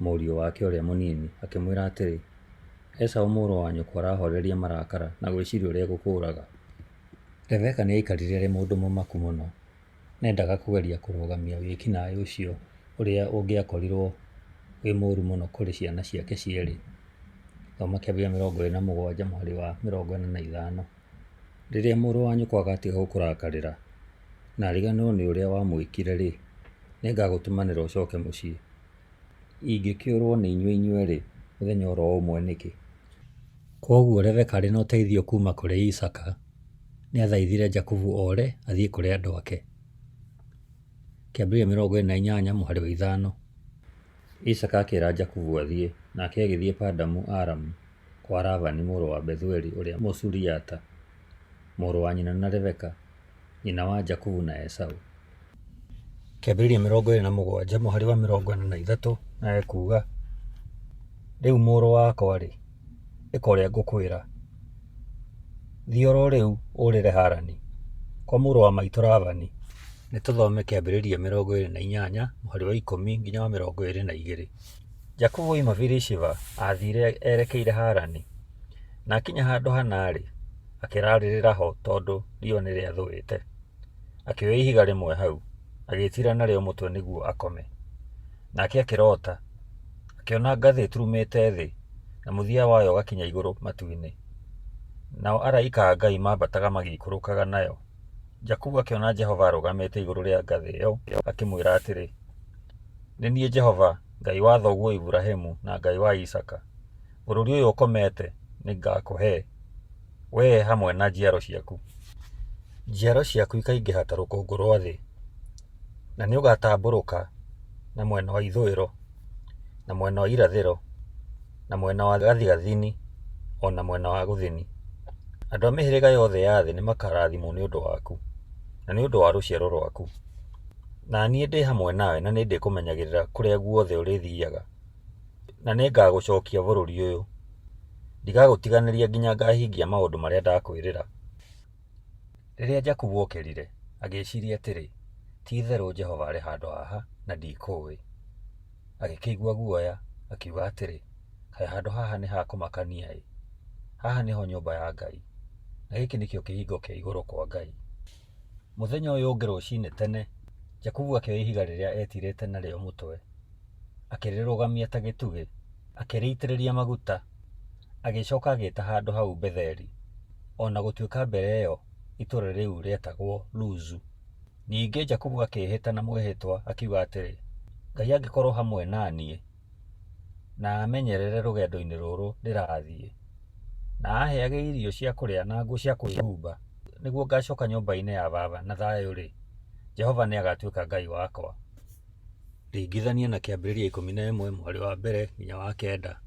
mũriũ wake ũrĩa mũnini, akĩmwĩra atĩrĩ, Esau mũrũ wa nyũkwa arahooreria marakara na gwĩciria ũrĩa egũkũũraga. Rebeka nĩ aikarire arĩ mũndũ mũmaku mũno. Nĩ endaga kũgeria kũrũgamia wĩki-naĩ ũcio ũrĩa ũngĩakorirũo wĩ mũũru mũno kũrĩ ciana ciake cierĩ. Thoma Kĩambĩrĩria 27 mũhari wa 45. Rĩrĩa mũrũ wa nyũkwa agatiga gũkũrakarĩra, na ariganĩrũo nĩ ũrĩa wamwĩkire-rĩ, nĩngagũtũmanĩra ũcoke mũciĩ. Ingĩkĩũrũo nĩ inyuĩ inyuerĩ, mũthenya o ro ũmwe nĩkĩ? Kwoguo Rebeka arĩ na ũteithio kuuma kũrĩ Isaaka, nĩ aathaithire Jakubu ore athiĩ kũrĩ andũ ake. Kĩambĩrĩria 28 mũhari wa 5. Isaaka akĩra Jakubu athiĩ, nake agĩthiĩ Padamu-aramu kwa Labani mũrũ wa Bethueli ũrĩa Mũsuriata, mũrũ wa nyina na Rebeka, nyina wa Jakubu na Esau. Kĩambĩrĩria 27 mũhari wa 43 na ekuuga, Rĩu mũrũ wakwa-rĩ, ĩka ũrĩa ngũkwĩra. Thiĩ o ro rĩu ũũrĩre Harani, kwa mũrũ wa maitũ Labani. Nĩ tũthome Kĩambĩrĩria 28 mũhari wa 10 nginya wa 22. Jakubu oima Birishiba aathiire erekeire Harani, na akinya handũ hana-rĩ, akĩraarĩrĩra ho tondũ riũa nĩ rĩathũĩte. Akĩoya ihiga rĩmwe hau, agĩĩtiira narĩo mũtwe nĩguo akome. Nake akĩrota, akĩona ngathĩ ĩturumĩte thĩ, na mũthia wayo ũgakinya igũrũ matu-inĩ. Nao araika a Ngai maambataga magĩikũrũkaga nayo. Jakubu akĩona Jehova arũgamĩte igũrũ rĩa ngathĩ ĩyo, akĩmwĩra atĩrĩ, Nĩ niĩ Jehova, Ngai wa thoguo Iburahimu na Ngai wa Isaaka. Bũrũri ũyũ ũkomete nĩ ngaakũhe, wee hamwe na njiaro ciaku. Njiaro ciaku ikaingĩha ta rũkũngũ rwa thĩ, na nĩ ũgatambũrũka na mwena wa ithũĩro, na mwena wa irathĩro, na mwena wa gathigathini, o na mwena wa gũthini. Andũ a mĩhĩrĩga yothe ya thĩ nĩ makarathimwo nĩ ũndũ waku, na nĩ ũndũ wa rũciaro rwaku. Na niĩ ndĩ hamwe nawe na nĩ ndĩkũmenyagĩrĩra kũrĩa guothe ũrĩthiaga, na nĩ ngagũcokia bũrũri ũyũ. Ndigagũtiganĩria nginya ngahingia maũndũ marĩa ndakwĩrĩra. Rĩrĩa Jakubu okĩrire, agĩĩciria atĩrĩ, Ti-itherũ Jehova arĩ handũ haha, na ndikũũĩ. Agĩkĩigua guoya, akiuga atĩrĩ, Kaĩ handũ haha nĩ ha kũmakania-ĩ! Haha nĩho nyũmba ya Ngai, na gĩkĩ nĩkĩo kĩhingo kĩa igũrũ kwa Ngai. Mũthenya ũyũ ũngĩ rũcinĩ tene, Jakubu akĩoya ihiga rĩrĩa eetiirĩte narĩo mũtwe, akĩrĩrũgamia ta gĩtugĩ, akĩrĩitĩrĩria maguta, agĩcoka agĩĩta handũ hau Betheli, o na gũtuĩka mbere ĩyo itũũra rĩu rĩetagwo Luzu. Ningĩ Jakubu akĩĩhĩta na mwĩhĩtwa akiuga atĩrĩ, Ngai angĩkorũo hamwe na niĩ na amenyerere rũgendo-inĩ rũrũ ndĩrathiĩ, na aaheage irio cia kũrĩa na nguo cia kwĩhumba, nĩguo ngacoka nyũmba-inĩ ya baba na thayũ-rĩ, Jehova nĩ agatuĩka Ngai wakwa. Ringithania na Kĩambĩrĩria 11 mũhari wa mbere nginya wa kenda.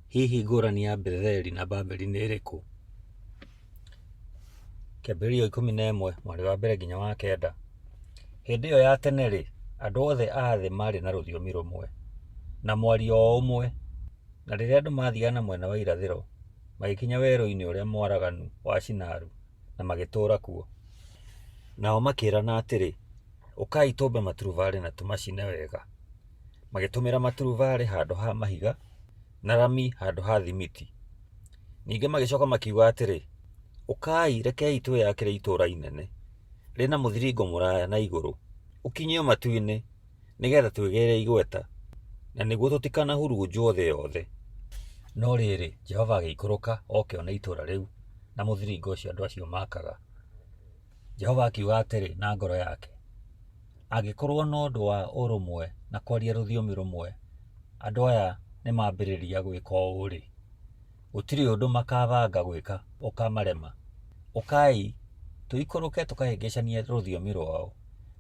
Hihi ngũrani ya Betheli na Babeli nĩ ĩrĩkũ? Kĩambĩrĩria 11 mũhari wa mbere nginya wa kenda. Hĩndĩ ĩyo ya tene-rĩ, andũ othe a thĩ maarĩ na rũthiomi rũmwe, na mwario o ũmwe. Na rĩrĩa andũ maathiaga na mwena wa irathĩro, magĩkinya werũ-inĩ ũrĩa mwaraganu wa Shinaru, na magĩtũũra kuo. Nao makĩĩrana atĩrĩ, Ũkai tũmbe maturubarĩ na tũmacine wega. Magĩtũmĩra maturubarĩ handũ ha mahiga, na rami handũ ha thimiti. Ningĩ magĩcoka makiuga atĩrĩ, Ũkai, rekei twĩyakĩre itũũra inene, rĩna mũthiringo mũraya na igũrũ, ũkinye o matu-inĩ, nĩgetha twĩgĩre igweta, na nĩguo tũtikanahurunjwo thĩ yothe. No rĩrĩ, Jehova agĩikũrũka oke one itũũra rĩu na mũthiringo ũcio andũ acio maakaga. Jehova akiuga atĩrĩ na ngoro yake, Angĩkorũo na ũndũ wa ũrũmwe na kwaria rũthiomi rũmwe andũ aya nĩ mambĩrĩria gwĩka ũũ-rĩ, gũtirĩ ũndũ makabanga gwĩka ũkamarema. Ũkai, tũikũrũke tũkahĩngĩcanie rũthiomi rwao,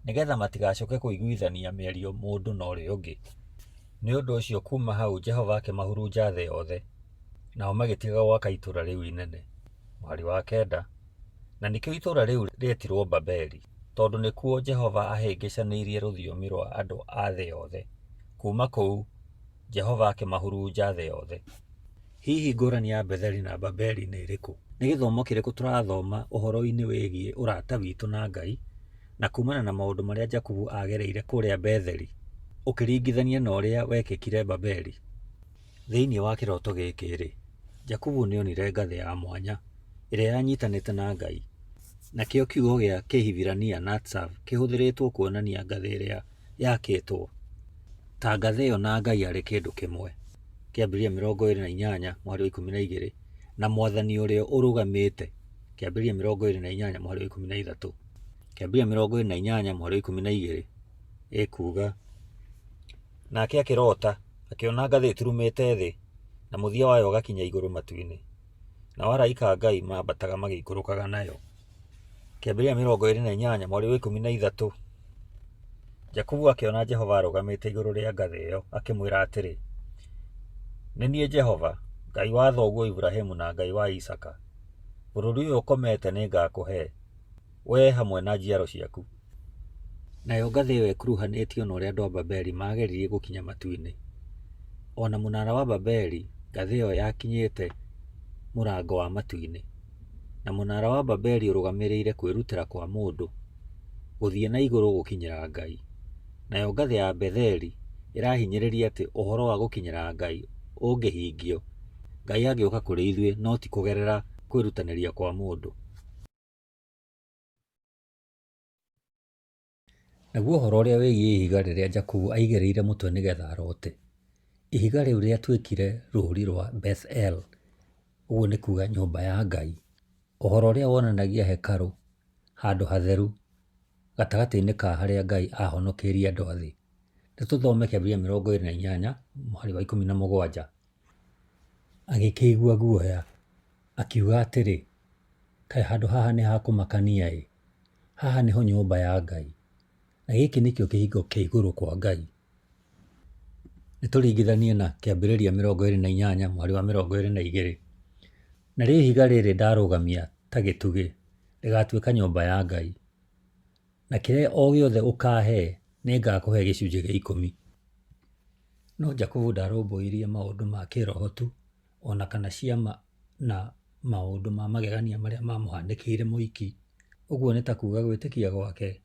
nĩgetha matigacoke kũiguithania mĩario mũndũ na ũrĩa ũngĩ. Nĩ ũndũ ũcio kuuma hau Jehova akĩmahurunja thĩ yothe, nao magĩtiga gwaka itũũra rĩu inene. Mũhari wa kenda. Na nĩkĩo itũũra rĩu rĩetirwo Babeli, tondũ nĩkuo Jehova aahĩngĩcanĩirie rũthiomi rwa andũ a thĩ yothe. Kuuma kũu, Jehova akĩmahurunja thĩ yothe. Hihi ngũrani ya Betheli na Babeli nĩ ĩrĩkũ? Nĩ gĩthomo kĩrĩkũ tũrathoma ũhoro-inĩ wĩgiĩ ũrata witũ na Ngai na kuumana na maũndũ marĩa Jakubu aagereire kũrĩa Betheli ũkĩringithania na ũrĩa wekĩkire Babeli? Thĩinĩ wa kĩroto gĩkĩ-rĩ, Jakubu nĩ onire ngathĩ ya mwanya ĩrĩa yanyitanĩte na Ngai. Nakĩo kiugo gĩa Kĩhibirania natsav kĩhũthĩrĩtwo kuonania ngathĩ ĩrĩa yakĩtwo ta ngathĩ ĩyo na Ngai arĩ kĩndũ kĩmwe, Kĩambĩrĩria 28 mũhari wa 12, na Mwathani ũrĩa ũrũgamĩte, Kĩambĩrĩria 28 mũhari wa 13. Kĩambĩrĩria 28 mũhari wa 12 ĩkuuga, Nake akĩrota, Akĩona ngathĩ ĩturumĩte thĩ, na mũthia wayo ũgakinya igũrũ matu-inĩ, nao araika a Ngai maambataga magĩikũrũkaga nayo. Kĩambĩrĩria 28 mweri wa 13, Jakubu akĩona Jehova arũgamĩte igũrũ rĩa ngathĩ ĩyo, akĩmwĩra atĩrĩ, Nĩ niĩ Jehova, Ngai wa thoguo Iburahimu na Ngai wa Isaaka. Bũrũri ũyũ ũkomete nĩ ngaakũhe, wee hamwe na njiaro ciaku. Nayo ngathĩ ĩyo ĩkuruhanĩtio na ũrĩa andũ a Babeli maageririe gũkinya matu-inĩ. O na mũnara wa Babeli, ngathĩ ĩyo yakinyĩte mũrango wa matu-inĩ. Na mũnara wa Babeli ũrũgamĩrĩire kwĩrutĩra kwa mũndũ gũthiĩ na igũrũ gũkinyĩra Ngai. Nayo ngathĩ ya Betheli ĩrahinyĩrĩria atĩ ũhoro wa gũkinyĩra Ngai ũngĩhingio, Ngai angĩũka kũrĩ ithuĩ no ti kũgerera kwĩrutanĩria kwa mũndũ. Naguo ũhoro ũrĩa wĩgiĩ ihiga rĩrĩa Jakubu aigĩrĩire mũtwe nĩgetha arote. Ihiga rĩu rĩatuĩkire rũũri rwa Beth-el, ũguo nĩ kuuga nyũmba ya Ngai, ũhoro ũrĩa wonanagia hekarũ, handũ hatheru, gatagatĩ-inĩ ka harĩa Ngai aahonokeirie andũ a thĩ. Nĩ tũthome Kĩambĩrĩria 28 mũhari wa 17. Agĩkĩigua guoya, akiuga atĩrĩ, Kaĩ handũ haha nĩ ha kũmakania-ĩ! Haha nĩho nyũmba ya Ngai, na gĩkĩ nĩkĩo kĩhingo kĩa igũrũ kwa Ngai. Nĩ tũringithanie na Kĩambĩrĩria 28 mũhari wa 22. Narĩo ihiga rĩrĩ ndarũgamia ta gĩtugĩ rĩgatuĩka nyũmba ya Ngai, na kĩrĩa o gĩothe ũkaahe nĩngakũhe gĩcunjĩ gĩa ikũmi. No Jakubu ndarũmbũirie maũndũ ma kĩĩroho tu, o na kana ciama na maũndũ ma magegania marĩa maamũhanĩkĩire moiki. Ũguo nĩ ta kuuga gwĩtĩkia gwake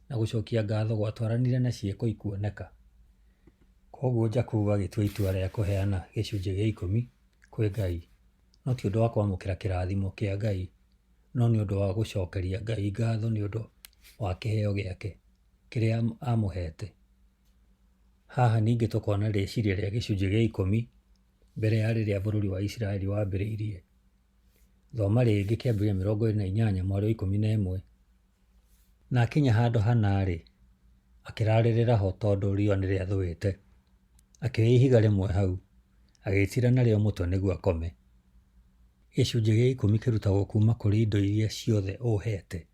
na gũcokia ngatho gwatwaranire na ciĩko ikuoneka. Kwoguo Jakubu agĩtua itua rĩa kũheana gĩcunjĩ gĩa ikũmi kwĩ Ngai, no ti ũndũ wa kwamũkĩra kĩrathimo kĩa Ngai, no nĩ ũndũ wa gũcokeria Ngai ngatho nĩ ũndũ wa kĩheo gĩake kĩrĩa aamũheete. Haha ningĩ tũkona rĩciria rĩa gĩcunjĩ gĩa ikũmi mbere ya rĩrĩa bũrũri wa Isiraeli wambĩrĩirie. Thoma rĩngĩ Kĩambĩrĩria 28 mweri wa 11. Na akinya handũ hana-rĩ, akĩrarĩrĩra ho tondũ riũa nĩ rĩathũĩte. Akĩoya ihiga rĩmwe hau, agĩĩtiira narĩo mũtwe nĩguo akome. Gĩcunjĩ gĩa ikũmi kĩrutagwo kuuma kũrĩ indo iria ciothe ũheete.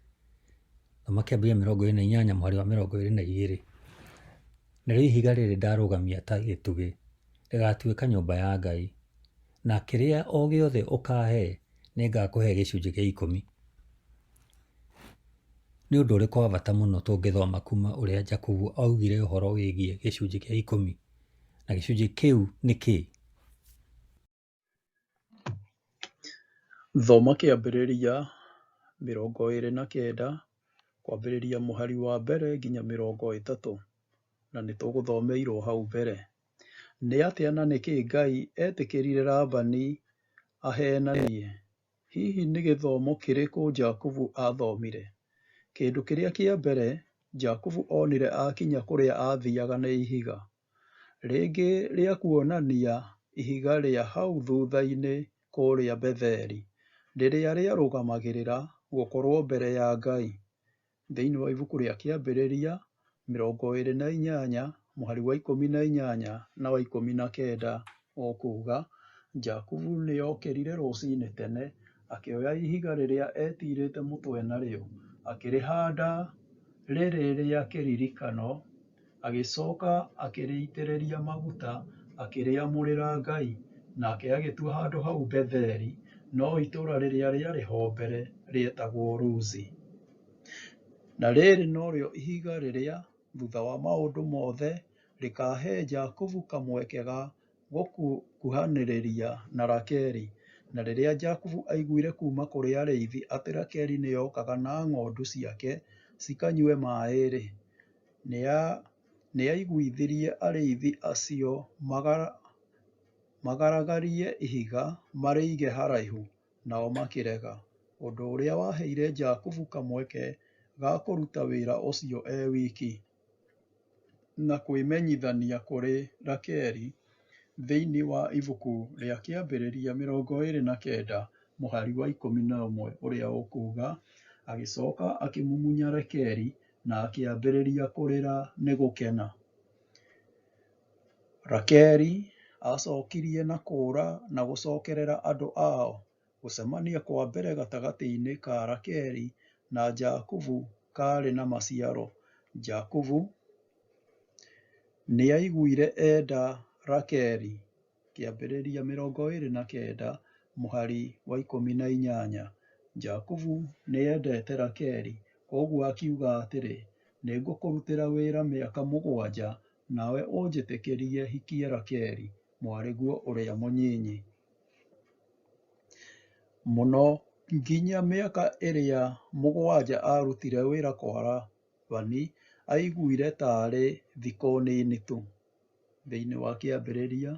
Thoma Kĩambĩrĩria 28 mũhari wa 22. Narĩo ihiga rĩrĩ ndarũgamia ta gĩtugĩ, rĩgaatuĩka nyũmba ya Ngai, na kĩrĩa o gĩothe ũkaahe nĩngakũhe gĩcunjĩ gĩa ikũmi. Nĩ ũndũ ũrĩkũ wa bata mũno tũngĩthoma kuuma ũrĩa Jakubu aaugire ũhoro wĩgiĩ gĩcunjĩ kĩa ikũmi, na gĩcunjĩ kĩu nĩ kĩĩ? Thoma Kĩambĩrĩria 29 kwambĩrĩria mũhari wa mbere nginya 30, na nĩtũgũthomeirwo hau mbere. Nĩ atĩa na nĩkĩ Ngai etĩkĩrire Labani aheenanie? Hihi nĩ gĩthomo kĩrĩkũ Jakubu aathomire? Kĩndũ kĩrĩa kĩa mbere Jakubu onire akinya kũrĩa aathiaga nĩ ihiga. Rĩngĩ rĩa kuonania ihiga rĩa hau thutha-inĩ kũrĩa Betheli, rĩrĩa rĩarũgamagĩrĩra gũkorũo mbere ya Ngai. Thĩinĩ wa ibuku rĩa Kĩambĩrĩria 28 mũhari wa 18 na wa 19 ũkuuga, Jakubu nĩokĩrire rũcinĩ tene, akĩoya ihiga rĩrĩa eetiirĩte mũtwe narĩo, akĩrĩhaanda rĩrĩ rĩa kĩririkano, agĩcoka akĩrĩitĩrĩria maguta, akĩrĩamũrĩra Ngai, nake agĩtua handũ hau Betheli, no itũũra rĩrĩa rĩarĩ ho mbere rĩetagwo Luzi. Na rĩrĩ norĩo ihiga rĩrĩa, thutha wa maũndũ mothe, rĩkaahe Jakubu kamweke ga gũkuhanĩrĩria na Rakeli. Na rĩrĩa Jakubu aiguire kuuma kũrĩ arĩithi atĩ Rakeli nĩookaga na ng'ondu ciake cikanyue maaĩ-rĩ, nĩaiguithirie arĩithi acio magaragarie ihiga marĩige haraihu, nao makĩrega, ũndũ ũrĩa waheire Jakubu kamweke ga kũruta wĩra ũcio e wiki, na kwĩmenyithania kũrĩ Rakeli thĩinĩ wa ibuku rĩa Kĩambĩrĩria 29 mũhari wa 11 ũrĩa ũkuuga, Agĩcoka akĩmumunya Rakeli na akĩambĩrĩria kũrĩra nĩ gũkena. Rakeri acokirie na kũũra na gũcokerera andũ ao. Gũcemania kwa mbere gatagatĩ-inĩ ka Rakeri na Jakubu karĩ na maciaro. Jakubu nĩaiguire enda Rakeri. Kĩambĩrĩria 29 mũhari wa 18. Jakubu nĩendete Rakeri, kwoguo akiuga atĩrĩ, nĩngũkũrutĩra wĩra mĩaka 7 nawe ũnjĩtĩkĩrie hikie Rakeri, mwarĩguo ũrĩa mũnyinyi. Mũno nginya mĩaka ĩrĩa 7 aarutire wĩra kwa Labani, aiguire taarĩ thikũ nini tu. Thĩinĩ wa kĩambĩrĩria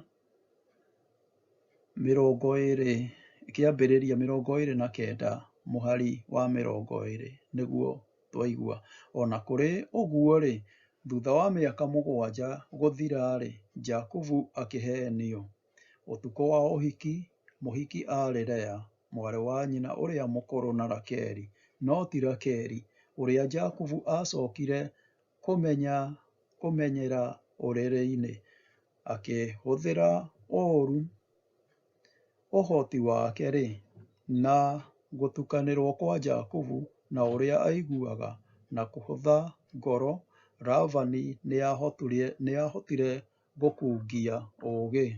20 kĩambĩrĩria 29 mũhari wa 20 nĩguo twaigua. Ona kũrĩ ũguo-rĩ, thutha wa mĩaka 7 gũthira-rĩ, Jakubu akĩheenio. Ũtukũ wa ũhiki, mũhiki aarĩ Lea, mwarĩ wa nyina ũrĩa mũkũrũ na Rakeri, no ti Rakeri, ũrĩa Jakubu aacokire kũmenyera ũrĩrĩ-inĩ. Akĩhũthĩra ũũru ũhoti wake-rĩ, na gũtukanĩrwo kwa Jakubu na ũrĩa aiguaga, na kũhũtha ngoro, Labani nĩahotire gũkungia ũũgĩ.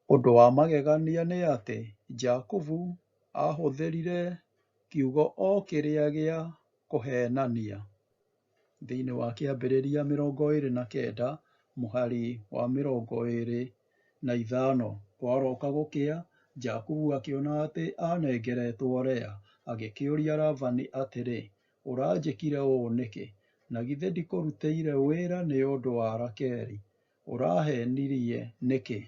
Ũndũ wa magegania nĩ atĩ, Jakubu aahũthĩrire kiugo o kĩrĩa gĩa kũheenania. Thĩinĩ wa kĩambĩrĩria 29 mũhari wa 25, kwaroka gũkĩa, Jakubu akĩona atĩ anengeretwo Lea, agĩkĩũria Labani atĩrĩ, ũranjĩkire ũũ nĩkĩ? Na githĩ ndikũrutĩire wĩra nĩ ũndũ wa Rakeri? Ũraheenirie nĩkĩ?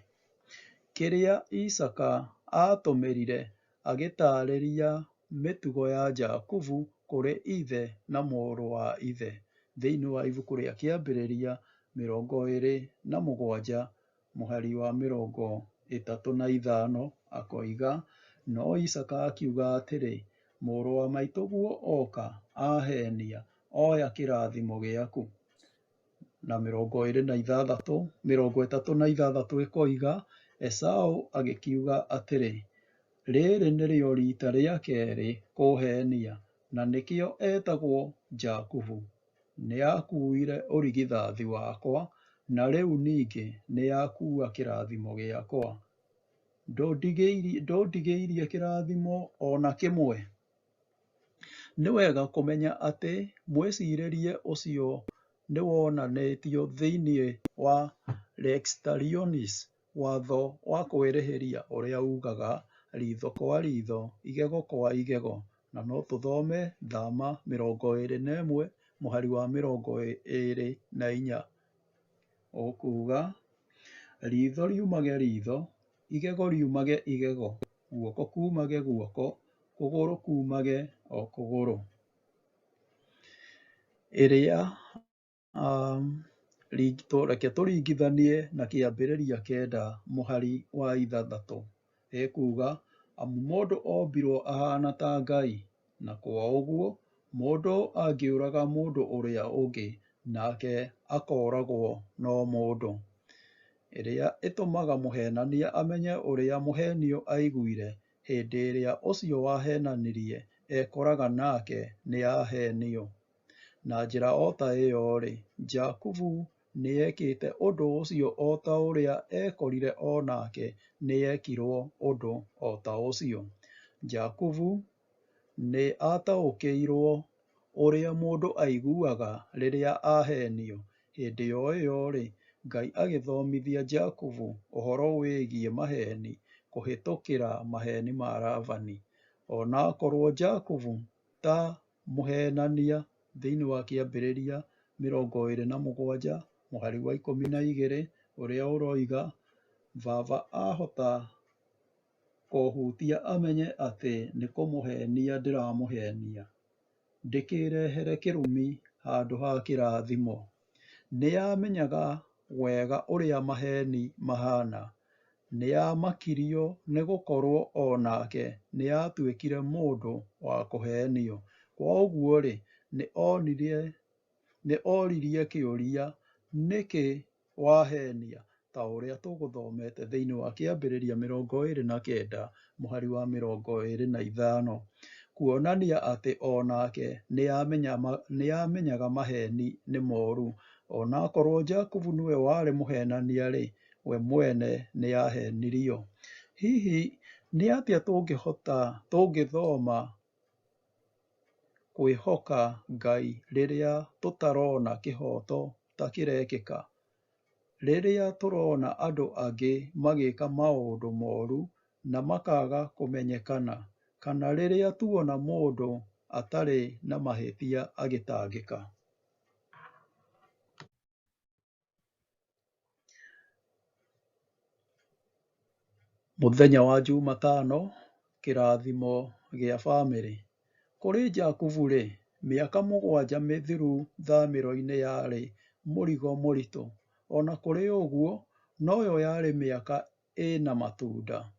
Kĩrĩa Isaaka aatũmĩrire agĩtaarĩria mĩtugo ya Jakubu kũrĩ ithe na mũrũ wa ithe. Thĩinĩ wa ibuku rĩa Kĩambĩrĩria 27 mũhari wa 35 akoiga, no Isaaka akiuga atĩrĩ, mũrũ wa maitũguo oka aheenia, oya kĩrathimo gĩaku. Na 26 36 ĩkoiga, Esau agĩkiuga atĩrĩ, rĩrĩ nĩrĩo riita rĩa kerĩ kũũheenia, na nĩkĩo etagwo Jakubu. Nĩakuire ũrigithathi wakwa, na rĩu ningĩ nĩakua kĩrathimo gĩakwa. Ndũndigĩirie kĩrathimo o na kĩmwe? Nĩ wega kũmenya atĩ mwĩcirĩrie ũcio nĩwonanĩtio thĩinĩ wa lex talionis, watho wa kwĩrĩhĩria ũrĩa ugaga ritho kwa ritho, igego kwa igego, na no tũthome Thama 21 mũhari wa 24 ũkuga, ritho riumage ritho, igego riumage igego, guoko kumage guoko, kũgũrũ kumage o kũgũrũ. Ĩrĩa reke tũringithanie na kĩambĩrĩria 9 mũhari wa 6 ĩkuga, amu mũndũ ombirwo ahana ta Ngai, na kwa ũguo mũndũ angĩũraga mũndũ ũrĩa ũngĩ nake akooragwo no mũndũ. Ĩrĩa ĩtũmaga mũheenania amenye ũrĩa mũheenio aiguire hĩndĩ ĩrĩa ũcio wahenanirie ekoraga nake nĩahenio. Na njĩra o ta ĩyo-rĩ, Jakubu nĩekĩte ũndũ ũcio o ta ũrĩa ekorire o nake nĩekirwo ũndũ o ta ũcio. Jakubu nĩ ataũkĩirwo ũrĩa mũndũ aiguaga rĩrĩa ahenio. Hĩndĩ o ĩyo-rĩ, Ngai agĩthomithia Jakubu ũhoro wĩgiĩ maheni kũhĩtũkĩra maheni ma Labani. Onakorwo Jakubu ta mũheenania thĩinĩ wa kĩambĩrĩria 27 mũhari wa 12 ũrĩa ũroiga, baba ahota kũhutia amenye atĩ nĩ kũmũhenia ndĩramũhenia, ndĩkĩrehere kĩrumi handũ ha kĩrathimo. Nĩamenyaga wega ũrĩa maheni mahana. Nĩamakirio nĩ gũkorwo o nake nĩatuĩkire mũndũ wa kũhenio. Kwa ũguo-rĩ, nĩ onire Nĩ oririe kĩũria, nĩkĩ wahenia? Ta ũrĩa tũgũthomete thĩinĩ wa Kĩambĩrĩria 29 mũhari wa 25, kuonania atĩ o nake nĩamenyaga maheni nĩ moru. Onakorwo Jakubu nĩwe warĩ mũhenania-rĩ, we mwene nĩahenirio. Hihi nĩ atĩa tũngĩhota tũngĩthoma kwĩhoka Ngai rĩrĩa tũtarona kĩhooto ta kĩrekĩka? Rĩrĩa tũrona andũ angĩ magĩka maũndũ moru na makaga kũmenyekana, kana rĩrĩa tuona mũndũ atarĩ na mahĩtia agĩtangĩka. Mũthenya wa Jumatano, kĩrathimo gĩa bamĩrĩ. Kũrĩ Jakubu-rĩ, mĩaka 7 mĩthiru thamĩro-inĩ yarĩ mũrigo mũritũ. Ona kũrĩ ũguo, noyo yarĩ mĩaka ĩna matunda.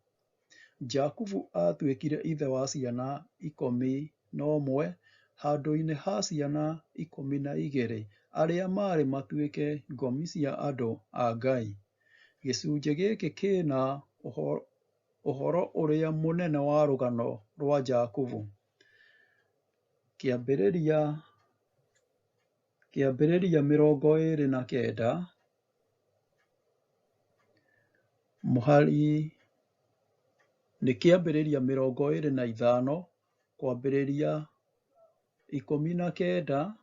Jakubu atuĩkire ithe wa ciana 11 handũ-inĩ ha ciana 12 arĩa marĩ matuĩke ngomi cia andũ a Ngai. Gĩcunjĩ gĩkĩ kĩna ũhoro ũrĩa mũnene wa rũgano rwa Jakubu. Kĩambĩrĩria Kĩambĩrĩria 29 mũhari nĩ Kĩambĩrĩria 25 kwambĩrĩria 19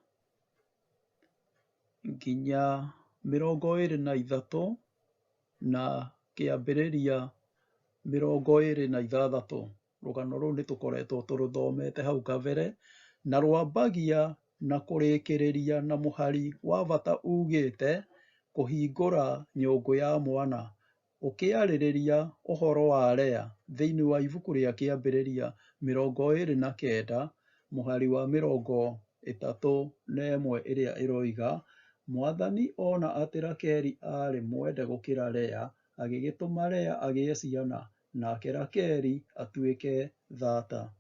nginya 23 na Kĩambĩrĩria 26. Rũgano rũu nĩ tũkoretwo tũrũthomete hau kabere, na rwambagia na kũrĩkĩrĩria na mũhari wa bata ugĩte kũhingũra nyũngũ ya mwana, ũkĩarĩrĩria ũhoro wa Lea thĩinĩ wa ibuku rĩa Kĩambĩrĩria 29 mũhari wa 31 ĩrĩa ĩroiga, Mwathani ona atĩ Rakeli aarĩ mwende gũkĩra Lea, agĩgĩtũma Lea agĩe ciana, nake Rakeli atuĩke thata.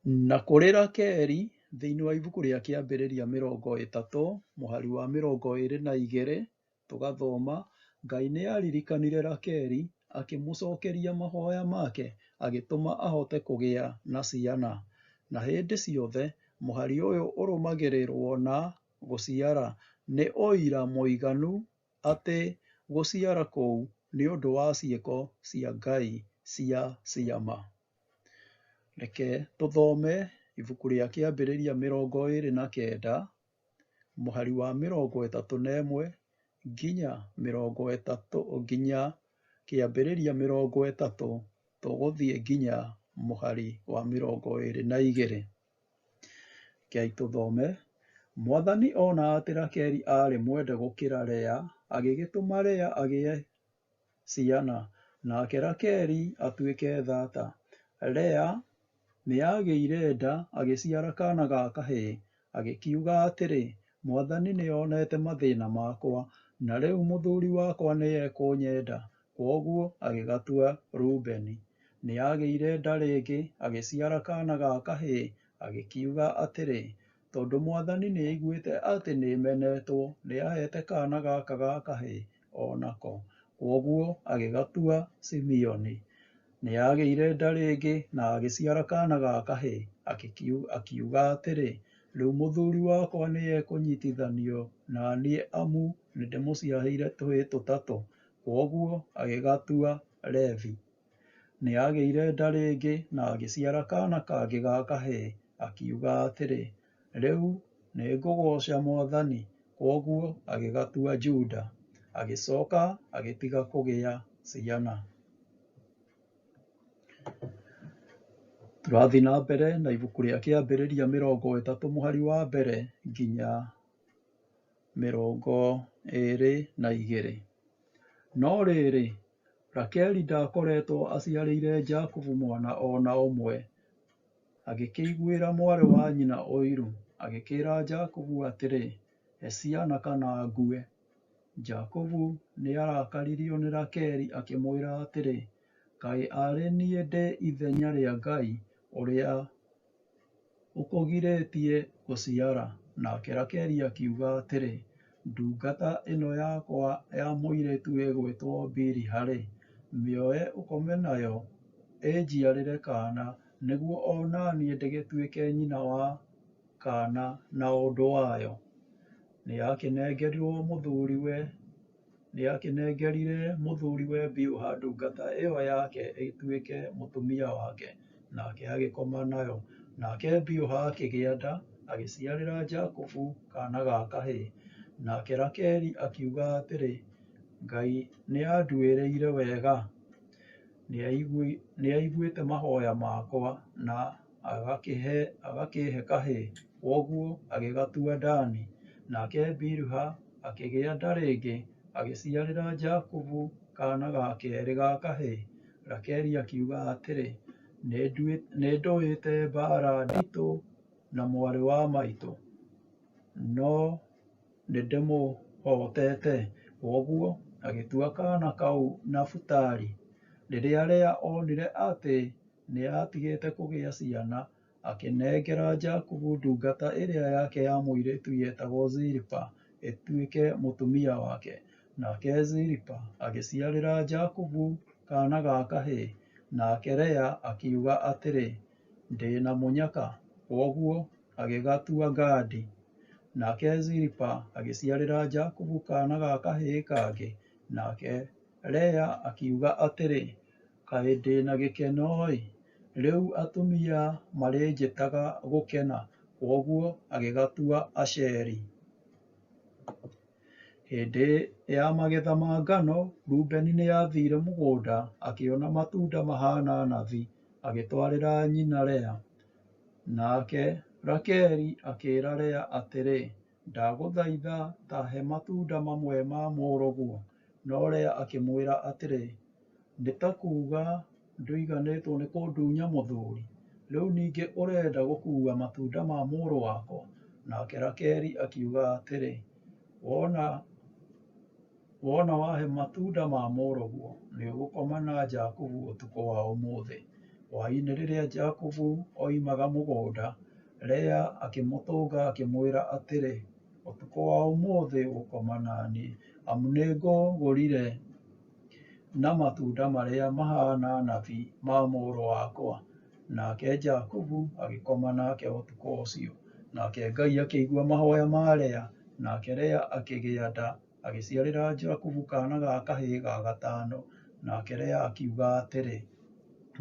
Na kũrĩ Rakeli, thĩinĩ wa ibuku rĩa Kĩambĩrĩria 30 mũhari wa 22, tũgathoma, Ngai nĩ aririkanire Rakeli, akĩmũcokeria mahoya make, agĩtũma ahote kũgĩa na ciana. Na hĩndĩ ciothe, mũhari ũyũ ũrũmagĩrĩrwo na gũciara nĩ ũira mũiganu atĩ gũciara kũu nĩ ũndũ wa ciĩko cia Ngai cia ciama. Reke tũthome ibuku rĩa Kĩambĩrĩria 29 mũhari wa 31 nginya 30 nginya Kĩambĩrĩria 30 tũgũthiĩ nginya mũhari wa 22. Rekei tũthome. Mwathani ona atĩ Rakeli aarĩ mwende gũkĩra Lea, agĩgĩtũma Lea agĩe ciana, nake Rakeli atuĩke thata. Lea nĩagĩire nda agĩciara kaana ga kahĩĩ, agĩkiuga atĩrĩ, Mwathani nĩonete mathĩna makwa, na rĩu mũthuri wakwa nĩekũnyenda. Kwoguo agĩgatua Rubeni. Nĩagĩire nda rĩngĩ, agĩciara kaana ga kahĩĩ, agĩkiuga atĩrĩ, tondũ Mwathani nĩaiguĩte atĩ nĩmenetwo, nĩaheete kaana gaka ga kahĩĩ o nako. Kwoguo agĩgatua Simeoni. Nĩagĩire nda rĩngĩ na agĩciara kaana ga kahĩĩ, akiuga atĩrĩ, rĩu mũthuri wakwa nĩekũnyitithanio na niĩ amu nĩndĩmũciarĩire tũhĩĩ tũtatũ. Kwoguo agĩgatua Levi. Nĩagĩire nda rĩngĩ na agĩciara kaana kangĩ ga kahĩĩ, akiuga atĩrĩ, rĩu nĩngũgooca Mwathani. Kwoguo agĩgatua Juda. Agĩcoka agĩtiga kũgĩa ciana. Tũrathiĩ na mbere na ibuku rĩa Kĩambĩrĩria 30 mũhari wa mbere nginya 22. No rĩrĩ, Rakeli ndaakoretwo aciarĩire Jakubu mwana o na ũmwe. Agĩkĩiguĩra mwarĩ wa nyina ũiru, agĩkĩĩra Jakubu atĩrĩ, he ciana kana ngue. Jakubu nĩarakaririo nĩ Rakeli akĩmwĩra atĩrĩ, kaĩ arĩ niĩ ndĩ ithenya rĩa Ngai ũrĩa Ũkũgirĩtie gũciara? Nake Rakeli akiuga atĩrĩ, Ndungata ĩno yakwa ya mũirĩtu ĩgwĩtwo Biliha-rĩ, mĩoe ũkome nayo, ĩnjiarĩre kaana, nĩguo o na niĩ ndĩgĩtuĩke nyina wa kaana na ũndũ wayo. Nĩakĩnengerire mũthuriwe Bilha ndungata ĩyo yake ĩtuĩke mũtumia wake, nake agĩkoma nayo. Nake Bilha akĩgĩa nda, agĩciarĩra Jakubu kaana ga kahĩĩ. Nake Rakeli akiuga atĩrĩ, Ngai nĩanduĩrĩire wega, nĩaiguĩte mahoya makwa na agakĩhe kahĩĩ. Kwoguo agĩgatua Dani. Nake Bilha akĩgĩa nda rĩngĩ, agĩciarĩra Jakubu kaana ga keerĩ ga kahĩĩ. Rakeli akiuga atĩrĩ, Nĩndũĩte mbaara nditũ na mwarĩ wa maitũ, no nĩndĩmũhootete. Kwoguo agĩtua kaana kau Nafutali. Rĩrĩa Lea onire atĩ nĩatigĩte kũgĩa ciana, akĩnengera Jakubu ndungata ĩrĩa yake ya mũirĩtu yetagwo Zilipa ĩtuĩke mũtumia wake. Nake Zilipa agĩciarĩra Jakubu kaana ga kahĩĩ. Nake Lea akiuga atĩrĩ, Ndĩ na mũnyaka. Kwoguo agĩgatua Gadi. Nake Zilipa agĩciarĩra Jakubu kaana ga kahĩĩ kangĩ. Nake Lea akiuga atĩrĩ, Kaĩ ndĩ na gĩkeno-ĩ! Rĩu atumia marĩnjĩtaga gũkena. Kwoguo agĩgatua Asheri. Hĩndĩ ya magetha ma ngano, Rubeni nĩathiire mũgũnda, akĩona matunda mahaana nathi, agĩtwarĩra nyina Lea. Nake Rakeli akĩĩra Lea atĩrĩ, Ndagũthaitha ta he matunda mamwe ma mũrũguo. No Lea akĩmwĩra atĩrĩ, Nĩ ta kuuga ndũiganĩtwo nĩ kũndunya mũthuri? Rĩu ningĩ ũrenda gũkuua matunda ma mũrũ wakwa? Nake Rakeli akiuga atĩrĩ, Wona wahe matunda ma mũrũguo, nĩũgũkoma na Jakubu ũtukũ wa ũmũthĩ. Hwaĩ-inĩ rĩrĩa Jakubu oimaga mũgũnda, Lea akĩmũtũnga akĩmwĩra atĩrĩ, Ũtukũ wa ũmũthĩ ũgũkoma na niĩ, amu nĩngũgũrire na matunda marĩa mahaana nathi ma mũrũ wakwa. Nake Jakubu agĩkoma nake ũtukũ ũcio. Nake Ngai akĩigua mahoya ma Lea, nake Lea akĩgĩa nda, agĩciarĩra Jakubu kaana ga kahĩĩ ga gatano. Nake Lea akiuga atĩrĩ,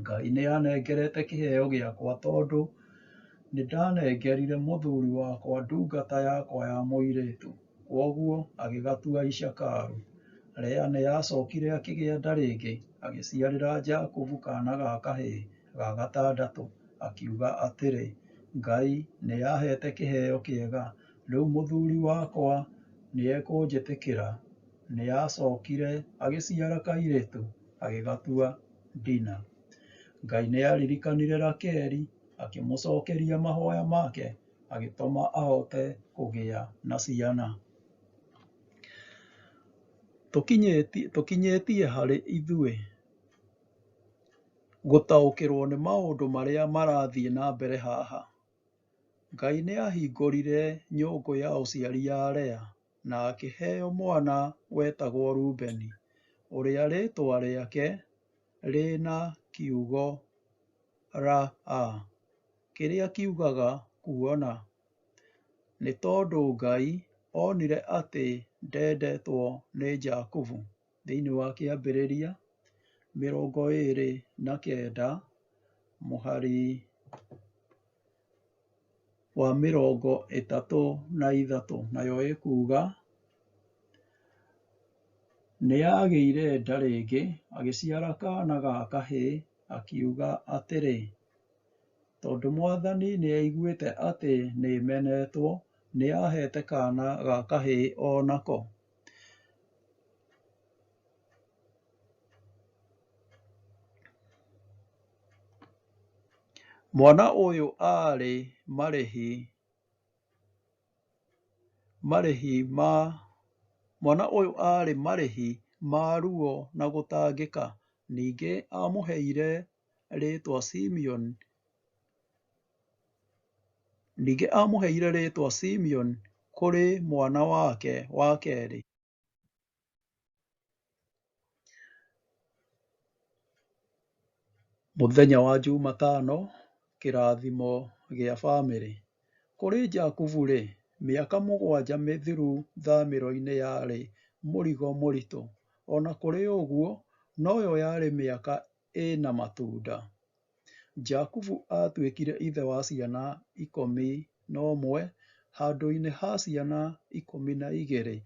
Ngai nĩanengerete kĩheo gĩakwa tondũ nĩndanengerire mũthuri wakwa ndungata yakwa ya mũirĩtu. Kwoguo agĩgatua Isakaru. Lea nĩacokire akĩgĩa nda rĩngĩ, agĩciarĩra Jakubu kaana ga kahĩĩ ga gatandatũ. Akiuga atĩrĩ, Ngai nĩaheete kĩheo kĩega, rĩu mũthuri wakwa nĩekũnjĩtĩkĩra. Nĩacokire agĩciara kairĩtu, agĩgatua Dina. Ngai nĩaririkanire Rakeli, akĩmũcokeria mahoya make, agĩtũma ahote kũgĩa na ciana. Tũkinyĩtie harĩ ithuĩ gũtaũkĩrwo nĩ maũndũ marĩa marathiĩ na mbere haha. Ngai nĩahingũrire nyũngũ ya ũciari ya Lea na akĩheo mwana wetagwo Rubeni, ũrĩa rĩĩtwa rĩake rĩna kiugo Ra-a, kĩrĩa kiugaga kuona. Nĩ tondũ Ngai onire atĩ ndendetwo nĩ Jakubu. Thĩinĩ wa Kĩambĩrĩria 29 mũhari wa 33, nayo ĩkuuga, Nĩagĩire nda rĩngĩ, agĩciara kaana ga kahĩĩ, akiuga atĩrĩ, Tondũ Mwathani nĩaiguĩte atĩ nĩmenetwo, nĩaheete kaana ga kahĩĩ o nako. Mwana ũyũ aarĩ marĩhi marĩhi ma mwana ũyũ aarĩ marĩhi ma ruo na gũtangĩka. Ningĩ amũheire rĩĩtwa Simeoni, Ningĩ aamũheire rĩĩtwa Simeoni kũrĩ mwana wake wa kerĩ. Mũthenya wa Jumatano, kĩrathimo gĩa famĩlĩ. Kũrĩ Jakubu-rĩ, mĩaka 7 mĩthiru thamĩro-inĩ yarĩ mũrigo mũritũ. O na kũrĩ ũguo, noyo yarĩ mĩaka ĩna matunda. Jakubu aatuĩkire ithe wa ciana 11 handũ-inĩ ha ciana 12.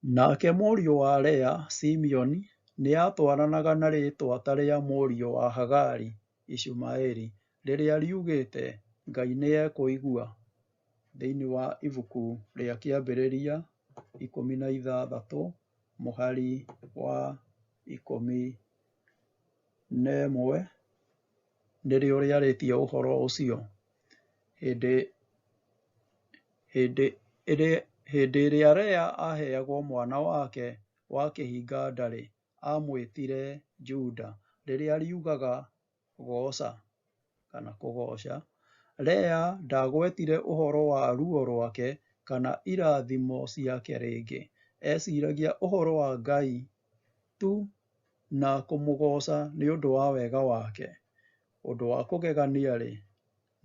Nake mũriũ wa Lea, Simeoni, nĩ aatwaranaga na rĩĩtwa ta rĩa mũriũ wa Hagari, Ishumaeli, rĩrĩa riugĩte Ngai nĩ ekũigua. Thĩinĩ wa ibuku rĩa Kĩambĩrĩria 16 mũhari wa 11 nĩrĩo rĩarĩtie ũhoro ũcio. Hĩndĩ hĩndĩ hĩndĩ ĩrĩa Lea aaheagwo mwana wake wa kĩhinga nda-rĩ, aamwĩtire Juda, rĩrĩa riugaga gooca kana kũgooca. Lea ndaagwetire ũhoro wa ruo rwake kana irathimo ciake rĩngĩ. Eeciragia ũhoro wa Ngai tu na kũmũgooca nĩ ũndũ wa wega wake. Ũndũ wa kũgegania-rĩ,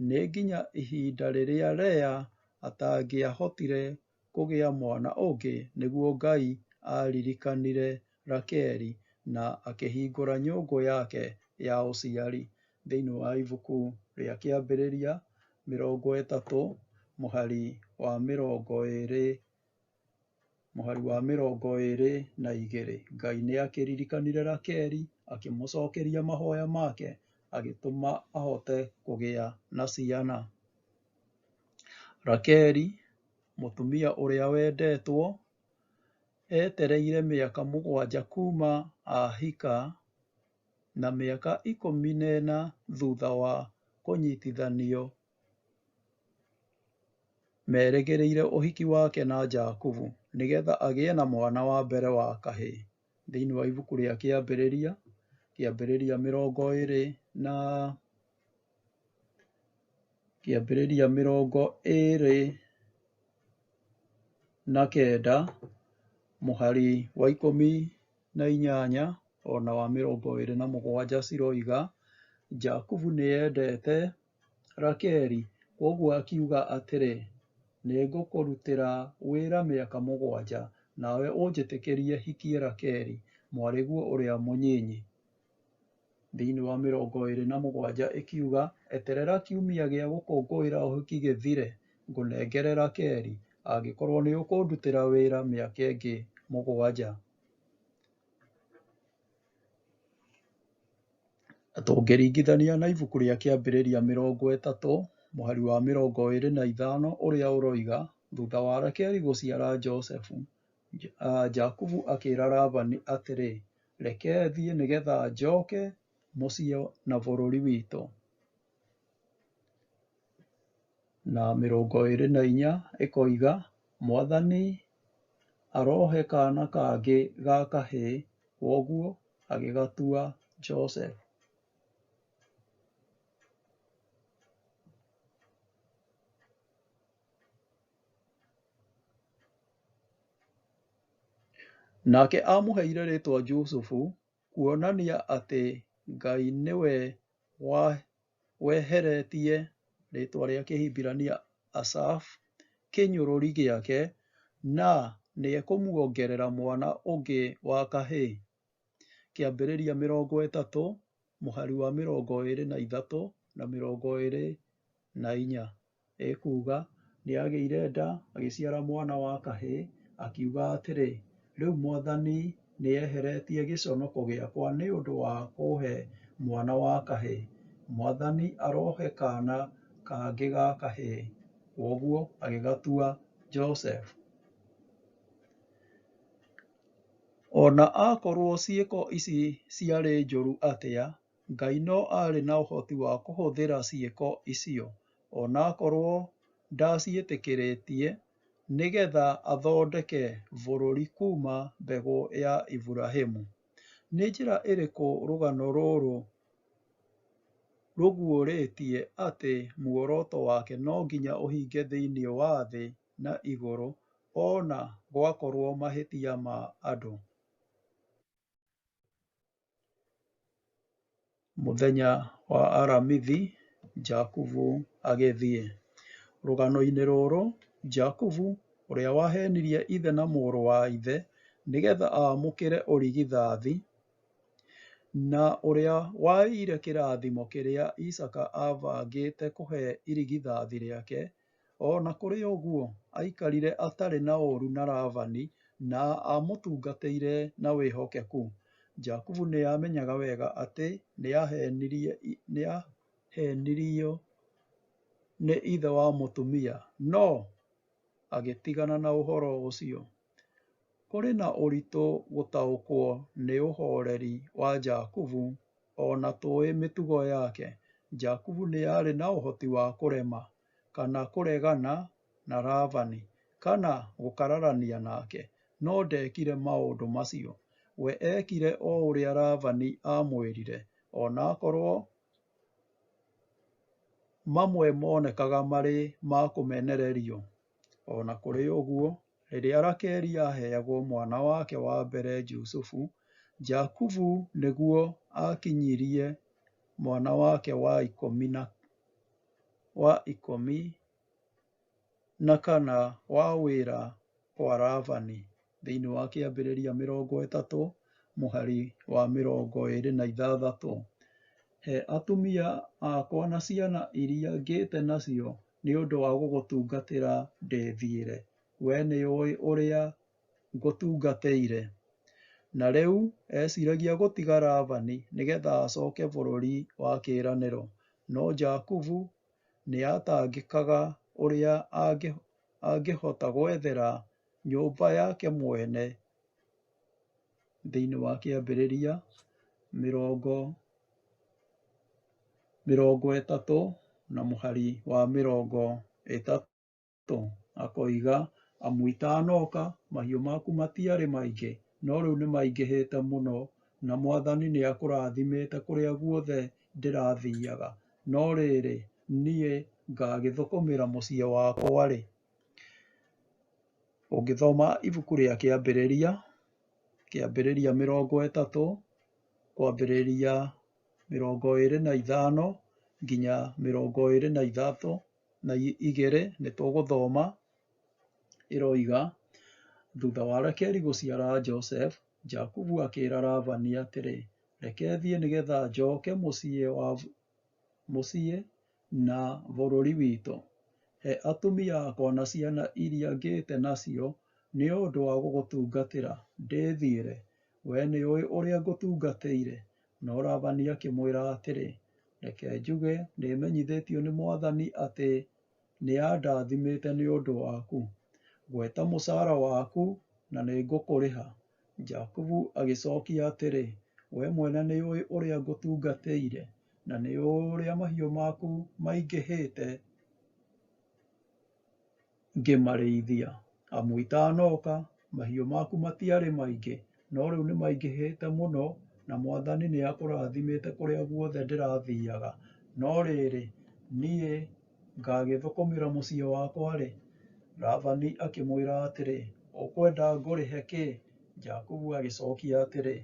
nĩ nginya ihinda rĩrĩa Lea atangĩahotire kũgĩa mwana ũngĩ nĩguo Ngai aaririkanire Rakeli na akĩhingũra nyũngũ yake ya ũciari. Thĩinĩ wa ibuku rĩa Kĩambĩrĩria 30 mũhari wa 20 mũhari wa 22. Ngai nĩ akĩririkanire Rakeli, akĩmũcokeria mahoya make, agĩtũma ahote kũgĩa na ciana. Rakeli, mũtumia ũrĩa wendetwo, etereire mĩaka 7 kuuma ahika na mĩaka 14 thutha wa kũnyitithanio merĩgĩrĩire ũhiki wake na Jakubu nĩgetha agĩe na mwana wa mbere wa kahĩĩ. Thĩinĩ wa ibuku rĩa Kĩambĩrĩria, Kĩambĩrĩria 20 na Kĩambĩrĩria 29 mũhari wa 18 ona wa 27 ciroiga, Jakubu nĩendete Rakeli, kwoguo akiuga atĩrĩ, nĩngũkũrutĩra wĩra mĩaka 7, nawe ũnjĩtĩkĩrie hikie Rakeli, mwarĩguo ũrĩa mũnyinyi. Thĩinĩ wa 27 ĩkiuga, eterera kiumia gĩa gũkũngũĩra ũhiki gĩthire, ngũnengere Rakeli, angĩkorwo nĩ ũkũndutĩra wĩra mĩaka ĩngĩ 7. Tũngĩringithania na ibuku rĩa Kĩambĩrĩria 30 mũhari wa 25 ũrĩa ũroiga, thutha wa Rakeli gũciara Josefu, Jakubu akĩra Labani atĩrĩ, reke thiĩ nĩgetha njoke mũciĩ na bũrũri witũ. Na 24 ĩkoiga, Mwathani arohe kaana kangĩ ga kahĩĩ, kwoguo agĩgatua Joseph. Nake aamũheire rĩĩtwa Jusufu, kuonania atĩ Ngai nĩwe weheretie rĩĩtwa rĩa Kĩhibirania Asaph kĩnyũrũri gĩake na nĩekũmuongerera mwana ũngĩ wa kahĩĩ. Kĩambĩrĩria 30 mũhari wa 23 na 24 ĩkuuga, nĩagĩire nda agĩciara mwana wa kahĩĩ, akiuga atĩrĩ, rĩu Mwathani nĩeheretie gĩconoko gĩakwa nĩ ũndũ wa kũhe mwana wa kahĩĩ. Mwathani arohe kaana kangĩ ga kahĩĩ. Kwoguo agĩgatua Joseph. Ona akorwo ciĩko ici ciarĩ njũru atĩa, Ngai no aarĩ na ũhoti wa kũhũthĩra ciĩko icio, onakorwo ndaciĩtĩkĩrĩtie, nĩgetha athondeke bũrũri kuma mbegũ ya Iburahĩmu. Nĩ njĩra ĩrĩkũ rũgano rũrũ Rũguũrĩtie atĩ muoroto wake no nginya ũhinge thĩinĩ wa thĩ na igũrũ ona gwakorwo mahĩtia ma andũ. Mũthenya wa Aramithi, Jakubu agĩthiĩ. Rũgano-inĩ rũrũ, Jakubu, ũrĩa wahenirie ithe na mũrũ wa ithe nĩgetha aamũkĩre ũrigithathi, na ũrĩa waire kĩrathimo kĩrĩa Isaaka aabangĩte kũhe irigithathi rĩake, o na kũrĩ ũguo, aikarire atarĩ na ũũru na Labani na aamũtungatĩire na wĩhokeku. Jakubu nĩ aamenyaga wega atĩ nĩ aahenirio nĩ ithe wa mũtumia, no agĩtigana na ũhoro ũcio. Kũrĩ na ũritũ gũtaũkwo nĩ ũhoreri wa Jakubu o na tũĩ mĩtugo yake. Jakubu nĩ aarĩ na ũhoti wa kũrema, kana kũregana na Labani, kana gũkararania nake, no ndekire maũndũ macio. We eekire o ũrĩa Labani aamwĩrire, o na akorũo mamwe monekaga marĩ ma kũmenererio. O na kũrĩ ũguo, rĩrĩa Rakeli aaheagwo mwana wake wa mbere Jusufu, Jakubu nĩguo aakinyirie mwana wake wa 14 wa wĩra kwa Labani thĩinĩ wa Kĩambĩrĩria 30 mũhari wa 26. He atumia akwa na ciana iria ngĩte nacio nĩ ũndũ wa gũgũtungatĩra ndĩthiĩre. We nĩũĩ ũrĩa ngũtungatĩire. Na rĩu eeciragia gũtiga Labani nĩgetha acoke bũrũri wa kĩĩranĩro. No Jakubu nĩ aatangĩkaga ũrĩa angĩhota gwethera nyũmba yake mwene thĩinĩ wa Kĩambĩrĩria 30 na mũhari wa 30 akoiga, amu itanoka mahiũ maku matiarĩ maingĩ, no rĩu nĩmaingĩhĩte mũno, na Mwathani nĩakũrathimĩte kũrĩa guothe ndĩrathiaga. No rĩrĩ, niĩ ngagĩthũkũmĩra mũciĩ wakwa rĩ? Ũngĩthoma ibuku rĩa Kĩambĩrĩria, Kĩambĩrĩria 30 kwambĩrĩria 25 nginya 23 na igĩrĩ nĩtũgũthoma ĩroiga, thutha wa Rakeli gũciara Joseph, Jakubu akĩra Labani atĩrĩ, reke thiĩ nĩgetha njoke mũciĩ na bũrũri witũ. He atumia akwa na ciana iria ngĩte nacio nĩ ũndũ wa gũgũtungatĩra ndĩthiĩre. We nĩũĩ ũrĩa ngũtungatĩire. No Labani akĩmwĩra atĩrĩ, reke njuge nĩmenyithĩtio nĩ Mwathani atĩ nĩandathimĩte nĩ ũndũ waku. Gweta mũcara waku na nĩngũkũrĩha. Jakubu agĩcokia atĩrĩ, we mwene nĩũĩ ũrĩa ngũtungatĩire, na nĩũĩ ũrĩa mahiũ maku maingĩhĩte ngĩmarĩithia. Amu itanoka, mahiũ maku matiarĩ maingĩ, no rĩu nĩmaingĩhĩte mũno, na Mwathani nĩakũrathimĩte kũrĩa guothe ndĩrathiaga. No rĩrĩ, niĩ ngagĩthũkũmĩra mũciĩ wakwa rĩ? Labani akĩmwĩra atĩrĩ, ũkwenda ngũrĩhe kĩ? Jakubu agĩcokia atĩrĩ,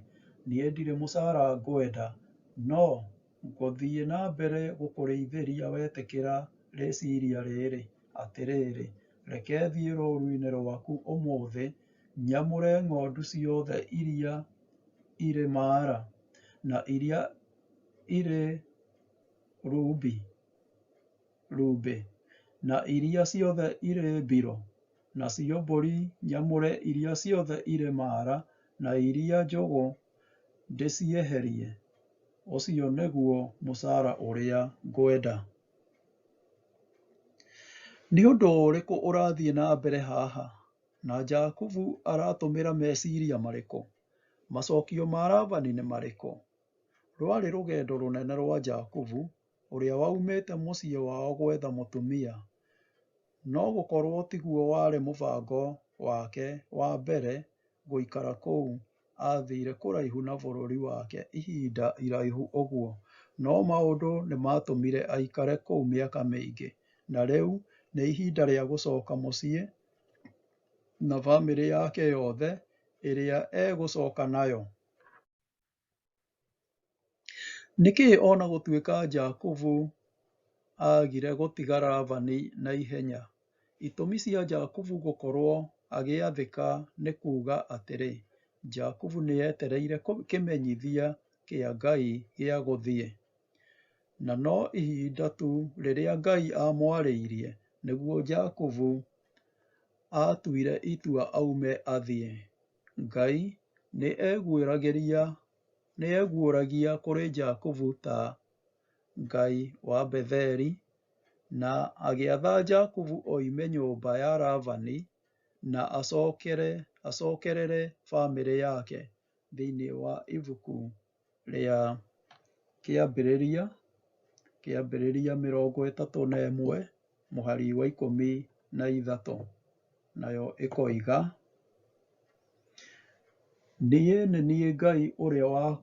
niĩ ndirĩ mũcara ngwenda, no ngũthiĩ na mbere gũkũrĩithĩria wetĩkĩra rĩciria rĩrĩ, atĩrĩrĩ, reke thiĩ rũũru-inĩ rwaku ũmũthĩ, nyamũre ng'ondu ciothe iria irĩ maara, na iria irĩ rumbĩ, na iria ciothe irĩ mbiro, nacio mbũri nyamũre iria ciothe irĩ maara, na iria njũgũ ndĩcieherie. Ũcio nĩguo mũcara ũrĩa ngwenda. Nĩ ũndũ ũrĩkũ ũrathiĩ na mbere haha, na Jakubu aratũmĩra meciria marĩkũ? Macokio ma Labani nĩ marĩkũ? Rwarĩ rũgendo rũnene rwa Jakubu, ũrĩa waumĩte mũciĩ wao gwetha mũtumia. No gũkorwo tiguo warĩ mũbango wake wa mbere gũikara kũu athire kũraihu na bũrũri wake ihinda iraihu ũguo. No maũndũ nĩ maatũmire aikare kũu mĩaka mĩingĩ, na rĩu nĩ ihinda rĩa gũcoka mũciĩ na famĩlĩ yake yothe ĩrĩa egũcoka nayo. Nĩkĩ o na gũtuĩka Jakubu aagire gũtiga Labani na ihenya? Itũmi cia Jakubu gũkorwo agĩathĩka nĩ kuuga atĩrĩ, Jakubu nĩ etereire kĩmenyithia kĩa Ngai gĩa gũthiĩ. Na no ihinda tu rĩrĩa Ngai aamwarĩirie nĩguo Jakubu aatuire itua aume athiĩ. Ngai nĩ eguũragia kũrĩ Jakubu ta Ngai wa Betheli na agĩatha Jakubu oime nyũmba ya Labani na acokerere famĩlĩ yake thĩinĩ wa ibuku rĩa Kĩambĩrĩria, Kĩambĩrĩria 31 mũhari wa 13, nayo ĩkoiga, Niĩ nĩ niĩ Ngai ũrĩa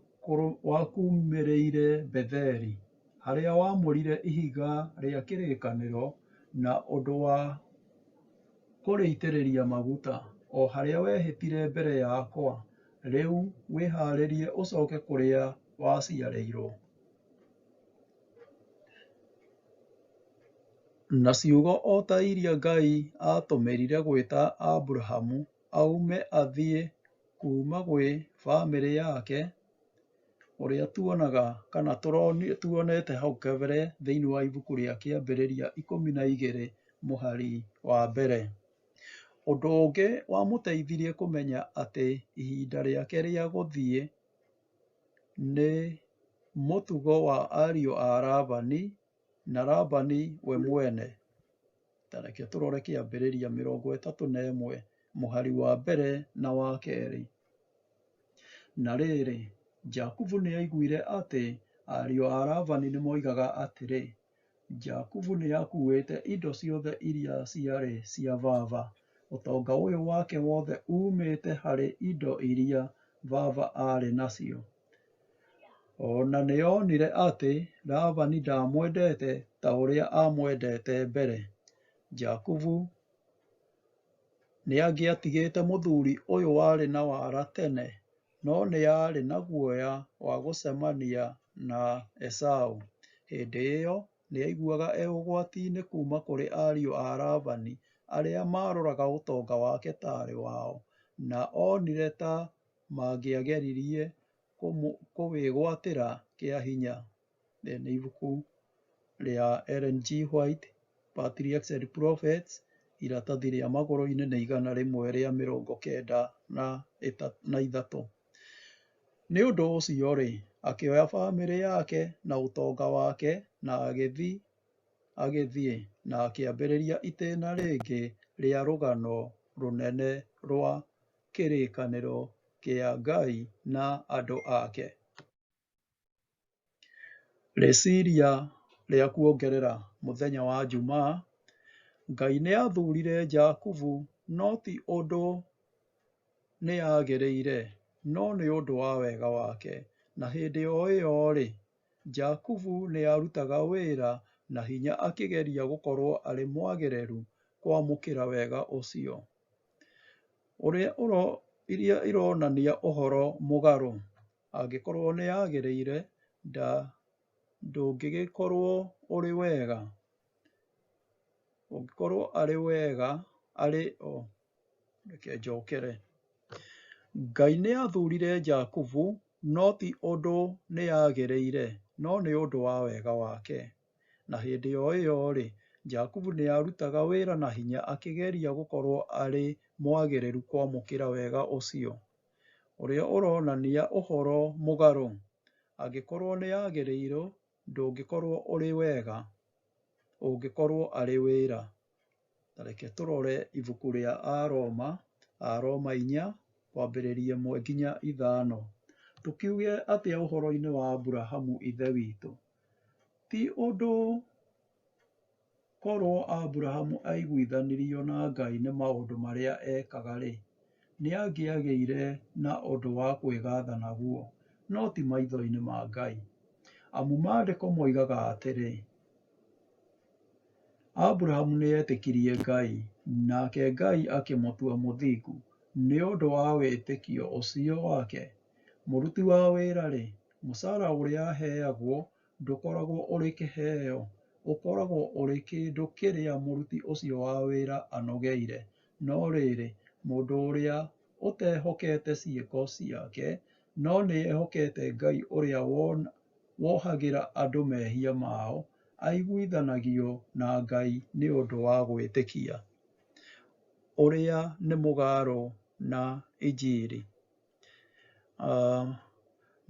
wakuumĩrĩire Betheli, harĩa waamũrire ihiga rĩa kĩrĩkanĩro na ũndũ wa kũrĩitĩrĩria maguta, o harĩa wehĩtire mbere yakwa. Rĩu wĩhaarĩrie ũcoke kũrĩa waciarĩirwo. Na ciugo o ta iria Ngai aatũmĩrire gwĩta Aburahamu aume athiĩ kuuma gwĩ famĩlĩ yake, ũrĩa tuonaga kana tuonete hau kabere thĩinĩ wa ibuku rĩa Kĩambĩrĩria 12 mũhari wa mbere. Ũndũ ũngĩ wamũteithirie kũmenya atĩ ihinda rĩake rĩa gũthiĩ nĩ mũtugo wa ariũ a Labani na Labani we mwene. Ta reke tũrore Kĩambĩrĩria 31 mũhari wa mbere na wa kerĩ. Na rĩrĩ, Jakubu nĩaiguire atĩ ariũ a Labani nĩmoigaga atĩrĩ, Jakubu nĩakuuĩte indo ciothe iria ciarĩ cia baba. Ũtonga ũyũ wake wothe uumĩte harĩ indo iria baba aarĩ nacio. O na nĩonire atĩ Labani ndaamwendete ta ũrĩa aamwendete mbere. Jakubu nĩangĩatigĩte mũthuri ũyũ warĩ na wara tene, no nĩarĩ na guoya wa gũcemania na Esau. Hĩndĩ ĩyo nĩaiguaga e ũgwati-inĩ kuuma kũrĩ ariũ a Labani arĩa maaroraga ũtonga wake taarĩ wao, na onire ta mangĩageririe kũwĩgwatĩra kĩa hinya. Rĩrĩ nĩ ibuku rĩa Ellen G. White, Patriarchs and Prophets, iratathi rĩa magũrũ-inĩ nĩ 193. Nĩ ũndũ ũcio-rĩ, akĩoya famĩlĩ yake na ũtonga wake na agĩthiĩ na akĩambĩrĩria itĩna rĩngĩ rĩa rũgano rũnene rwa kĩrĩkanĩro kĩa Ngai na andũ ake. Rĩciria rĩa kuongerera mũthenya wa Jumaa, Ngai nĩathurire Jakubu no ti ũndũ nĩagĩrĩire, no nĩ ũndũ wa wega wake. Na hĩndĩ o ĩyo-rĩ, Jakubu nĩarutaga wĩra na hinya akĩgeria gũkorwo arĩ mwagĩrĩru kwamũkĩra wega ũcio. Ũrĩa iria ironania ũhoro mũgarũ, angĩkorwo nĩagĩrĩire, ndũngĩgĩkorwo ũrĩ wega. Ũngĩkorwo arĩ wega, arĩ o, reke njokere. Ngai nĩathurire Jakubu no ti ũndũ nĩagĩrĩire, no nĩ ũndũ wa wega wake. Na hĩndĩ o ĩyo-rĩ, Jakubu nĩarutaga wĩra na hinya akĩgeria gũkorwo arĩ mwagĩrĩru kwamũkĩra wega ũcio. Ũrĩa ũronania ũhoro mũgarũ, angĩkorwo nĩagĩrĩirwo, ndũngĩkorwo ũrĩ wega, ũngĩkorwo arĩ wĩra. Ta reke tũrore ibuku rĩa Aroma, Aroma 4, kwambĩrĩria 1 nginya 5. Tũkiuge atĩa ũhoro-inĩ wa Aburahamu ithe witũ? Ti ũndũ korwo Aburahamu aiguithanirio na Ngai nĩ maũndũ marĩa ekaga-rĩ, nĩangĩagĩire na ũndũ wa kwĩgatha naguo, no ti maitho-inĩ ma Ngai. Amu maandĩko moigaga atĩrĩ, Aburahamu nĩetĩkirie Ngai, nake Ngai akĩmũtua mũthingu nĩ ũndũ wa wĩtĩkio ũcio wake. Mũruti wa wĩra-rĩ, mũcara ũrĩa aheagwo ndũkoragwo ũrĩ kĩheo, ũkoragwo ũrĩ kĩndũ kĩrĩa mũruti ũcio wa wĩra anogeire. No rĩrĩ, mũndũ ũrĩa ũtehokete ciĩko ciake, no nĩehokete Ngai ũrĩa wohagĩra andũ mehia mao, aiguithanagio na Ngai nĩ ũndũ wa gwĩtĩkia, ũrĩa nĩ mũgarũ na Injiri.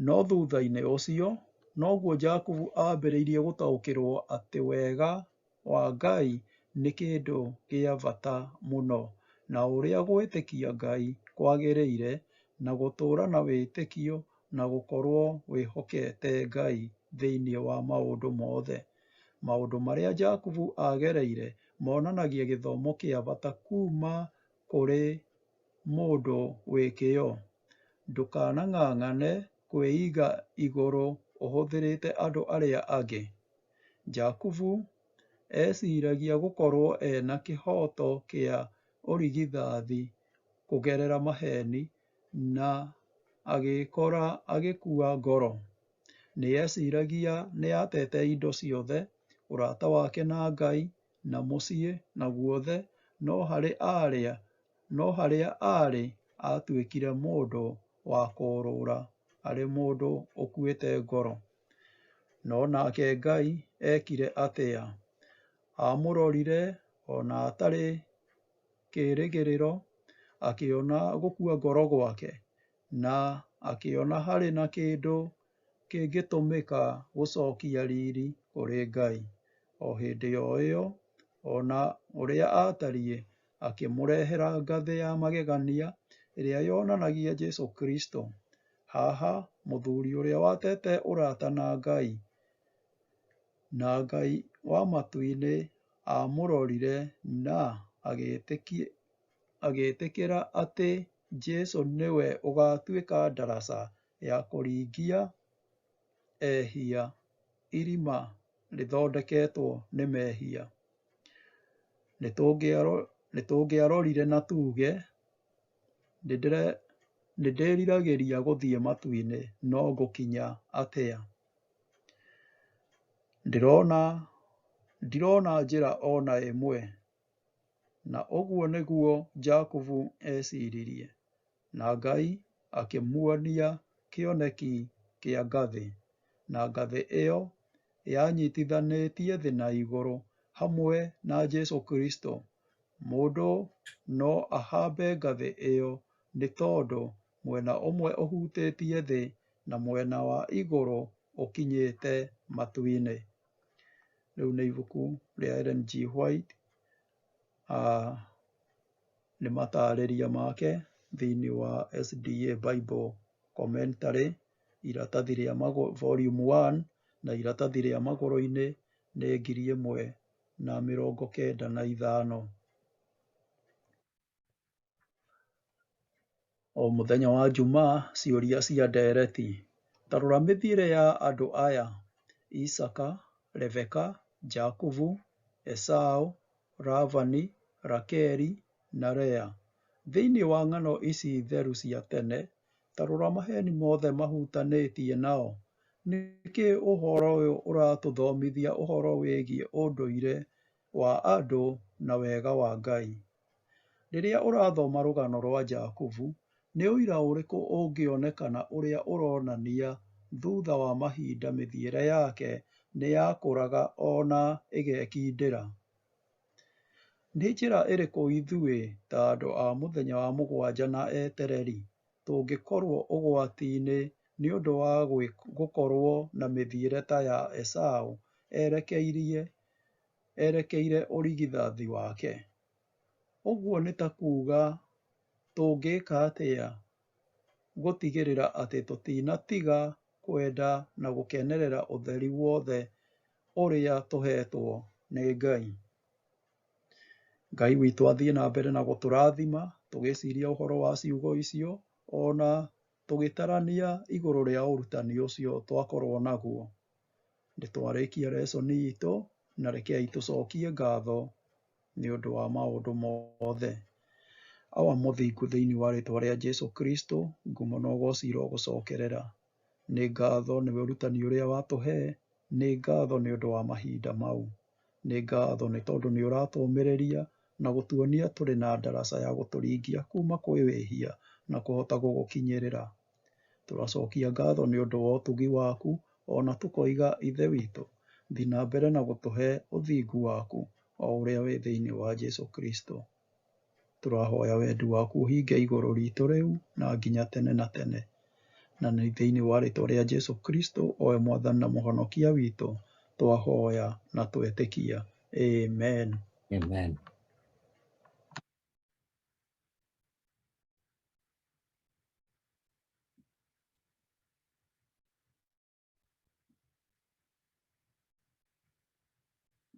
No thutha-inĩ ũcio, noguo Jakubu aambĩrĩirie gũtaũkĩrũo atĩ wega wa Ngai nĩ kĩndũ kĩa bata mũno, na ũrĩa gwĩtĩkia Ngai kwagĩrĩire, na gũtũũra na wĩtĩkio na gũkorũo wĩhokete Ngai thĩinĩ wa maũndũ mothe. Maũndũ marĩa Jakubu aagereire monanagia gĩthomo kĩa bata kuuma kũrĩ mũndũ wĩ kĩyo. Ndũkanang'ang'ane kwĩiga igũrũ ũhũthĩrĩte andũ arĩa angĩ. Jakubu eeciragia gũkorwo ena kĩhooto kĩa ũrigithathi kũgerera maheni na agĩĩkora agĩkua ngoro. Nĩ eeciragia nĩ atete indo ciothe, ũrata wake na Ngai, na mũciĩ, na guothe, no harĩa aarĩ atuĩkire mũndũ wa kũũrũra, arĩ mũndũ ũkuĩte ngoro. No nake Ngai eekire atĩa? Aamũrorire ona atarĩ kĩĩrĩgĩrĩro, akĩona gũkua ngoro gwake, na akĩona harĩ na kĩndũ kĩngĩtũmĩka gũcokia riri kũrĩ Ngai. O hĩndĩ o ĩyo, ona ũrĩa aatariĩ, akĩmũrehera ngathĩ ya magegania ĩrĩa yonanagia Jesũ Kristo. Haha, mũthuri ũrĩa watete ũrata na Ngai, na Ngai wa matu-inĩ aamũrorire na agĩĩtĩkĩra atĩ Jesũ nĩwe ũgatuĩka ndaraca ya kũringia ehia irima rĩthondeketwo nĩ mehia. Nĩtũngĩarorire na tuge, nĩndĩriragĩria gũthiĩ matu-inĩ, no ngũkinya atĩa? Ndirona njĩra ona ĩmwe. Na ũguo nĩguo Jakubu eeciririe, na Ngai akĩmuonia kĩoneki kĩa ngathĩ, na ngathĩ ĩyo yanyitithanĩtie thĩ na igũrũ hamwe na Jesũ Kristo. Mũndũ no ahambe ngathĩ ĩyo nĩ tondũ mwena ũmwe ũhutĩtie thĩ na mwena wa igũrũ ũkinyĩte matu-inĩ. Rĩu nĩ ibuku rĩa Ellen G. White, nĩ matarĩria make thĩinĩ wa SDA Bible Commentary, iratathi rĩa volume 1 na iratathi rĩa magũrũ-inĩ nĩ 1095. O mũthenya wa Jumaa, ciũria cia ndereti. Ta rora mĩthiĩre ya andũ aya: Isaaka, Rebeka, Jakubu, Esau, Labani, Rakeli na Lea. Thĩinĩ wa ng'ano ici theru cia tene, ta rora maheni mothe mahutanĩtie nao. Nĩkĩ ũhoro ũyũ ũratũthomithia ũhoro wĩgiĩ ũndũire wa andũ na wega wa Ngai? Rĩrĩa ũrathoma rũgano rwa Jakubu, nĩ ũira ũrĩkũ ũngĩonekana ũrĩa ũronania thutha wa mahinda mĩthiĩre yake nĩ yakũraga ona ĩgekindĩra? Nĩ njĩra ĩrĩkũ ithuĩ ta andũ a mũthenya wa mũgwanja na etereri tũngĩkorwo ũgwati-inĩ nĩ ũndũ wa gũkorwo na mĩthiĩre ta ya Esau erekeire ũrigithathi wake? Ũguo nĩ ta kuuga tũngĩka atĩa gũtigĩrĩra atĩ tũtinatiga kwenda na gũkenerera ũtheri wothe ũrĩa tũheetwo nĩ Ngai? Ngai witũ athiĩ na mbere na gũtũrathima tũgĩciria ũhoro wa ciugo icio ona tũgĩtarania igũrũ rĩa ũrutani ũcio twakorwo naguo. Nĩ twarĩkia lesson itũ na rekei tũcokie ngatho nĩ ũndũ wa maũndũ mothe. Awa mũthingu thĩinĩ wa rĩtwa rĩa Jesu Kristo, ngumo na ũgoci irogũcokerera. Nĩ ngatho nĩ ũrutani ũrĩa watũhe, nĩ ngatho nĩ ũndũ wa mahinda mau. Nĩ ngatho nĩ tondũ nĩ ũratũũmĩrĩria na gũtuonia tũrĩ na ndaraca ya gũtũringia kuma kwĩ wĩhia na kũhota gũgũkinyĩrĩra. Tũracokia ngatho nĩ ũndũ wa ũtugi waku ona tũkoiga Ithe witũ, thiĩ na mbere na gũtũhe ũthingu waku o ũrĩa wĩ thĩinĩ wa Jesu Kristo. Tũrahoya wendi waku ũhinge igũrũ ritũ rĩu na nginya tene na tene. Na nĩ thĩinĩ wa rĩtwa rĩa Jesu Kristo owe mwathani na mũhonokia witũ twahoya na twetĩkia. Amen. Amen.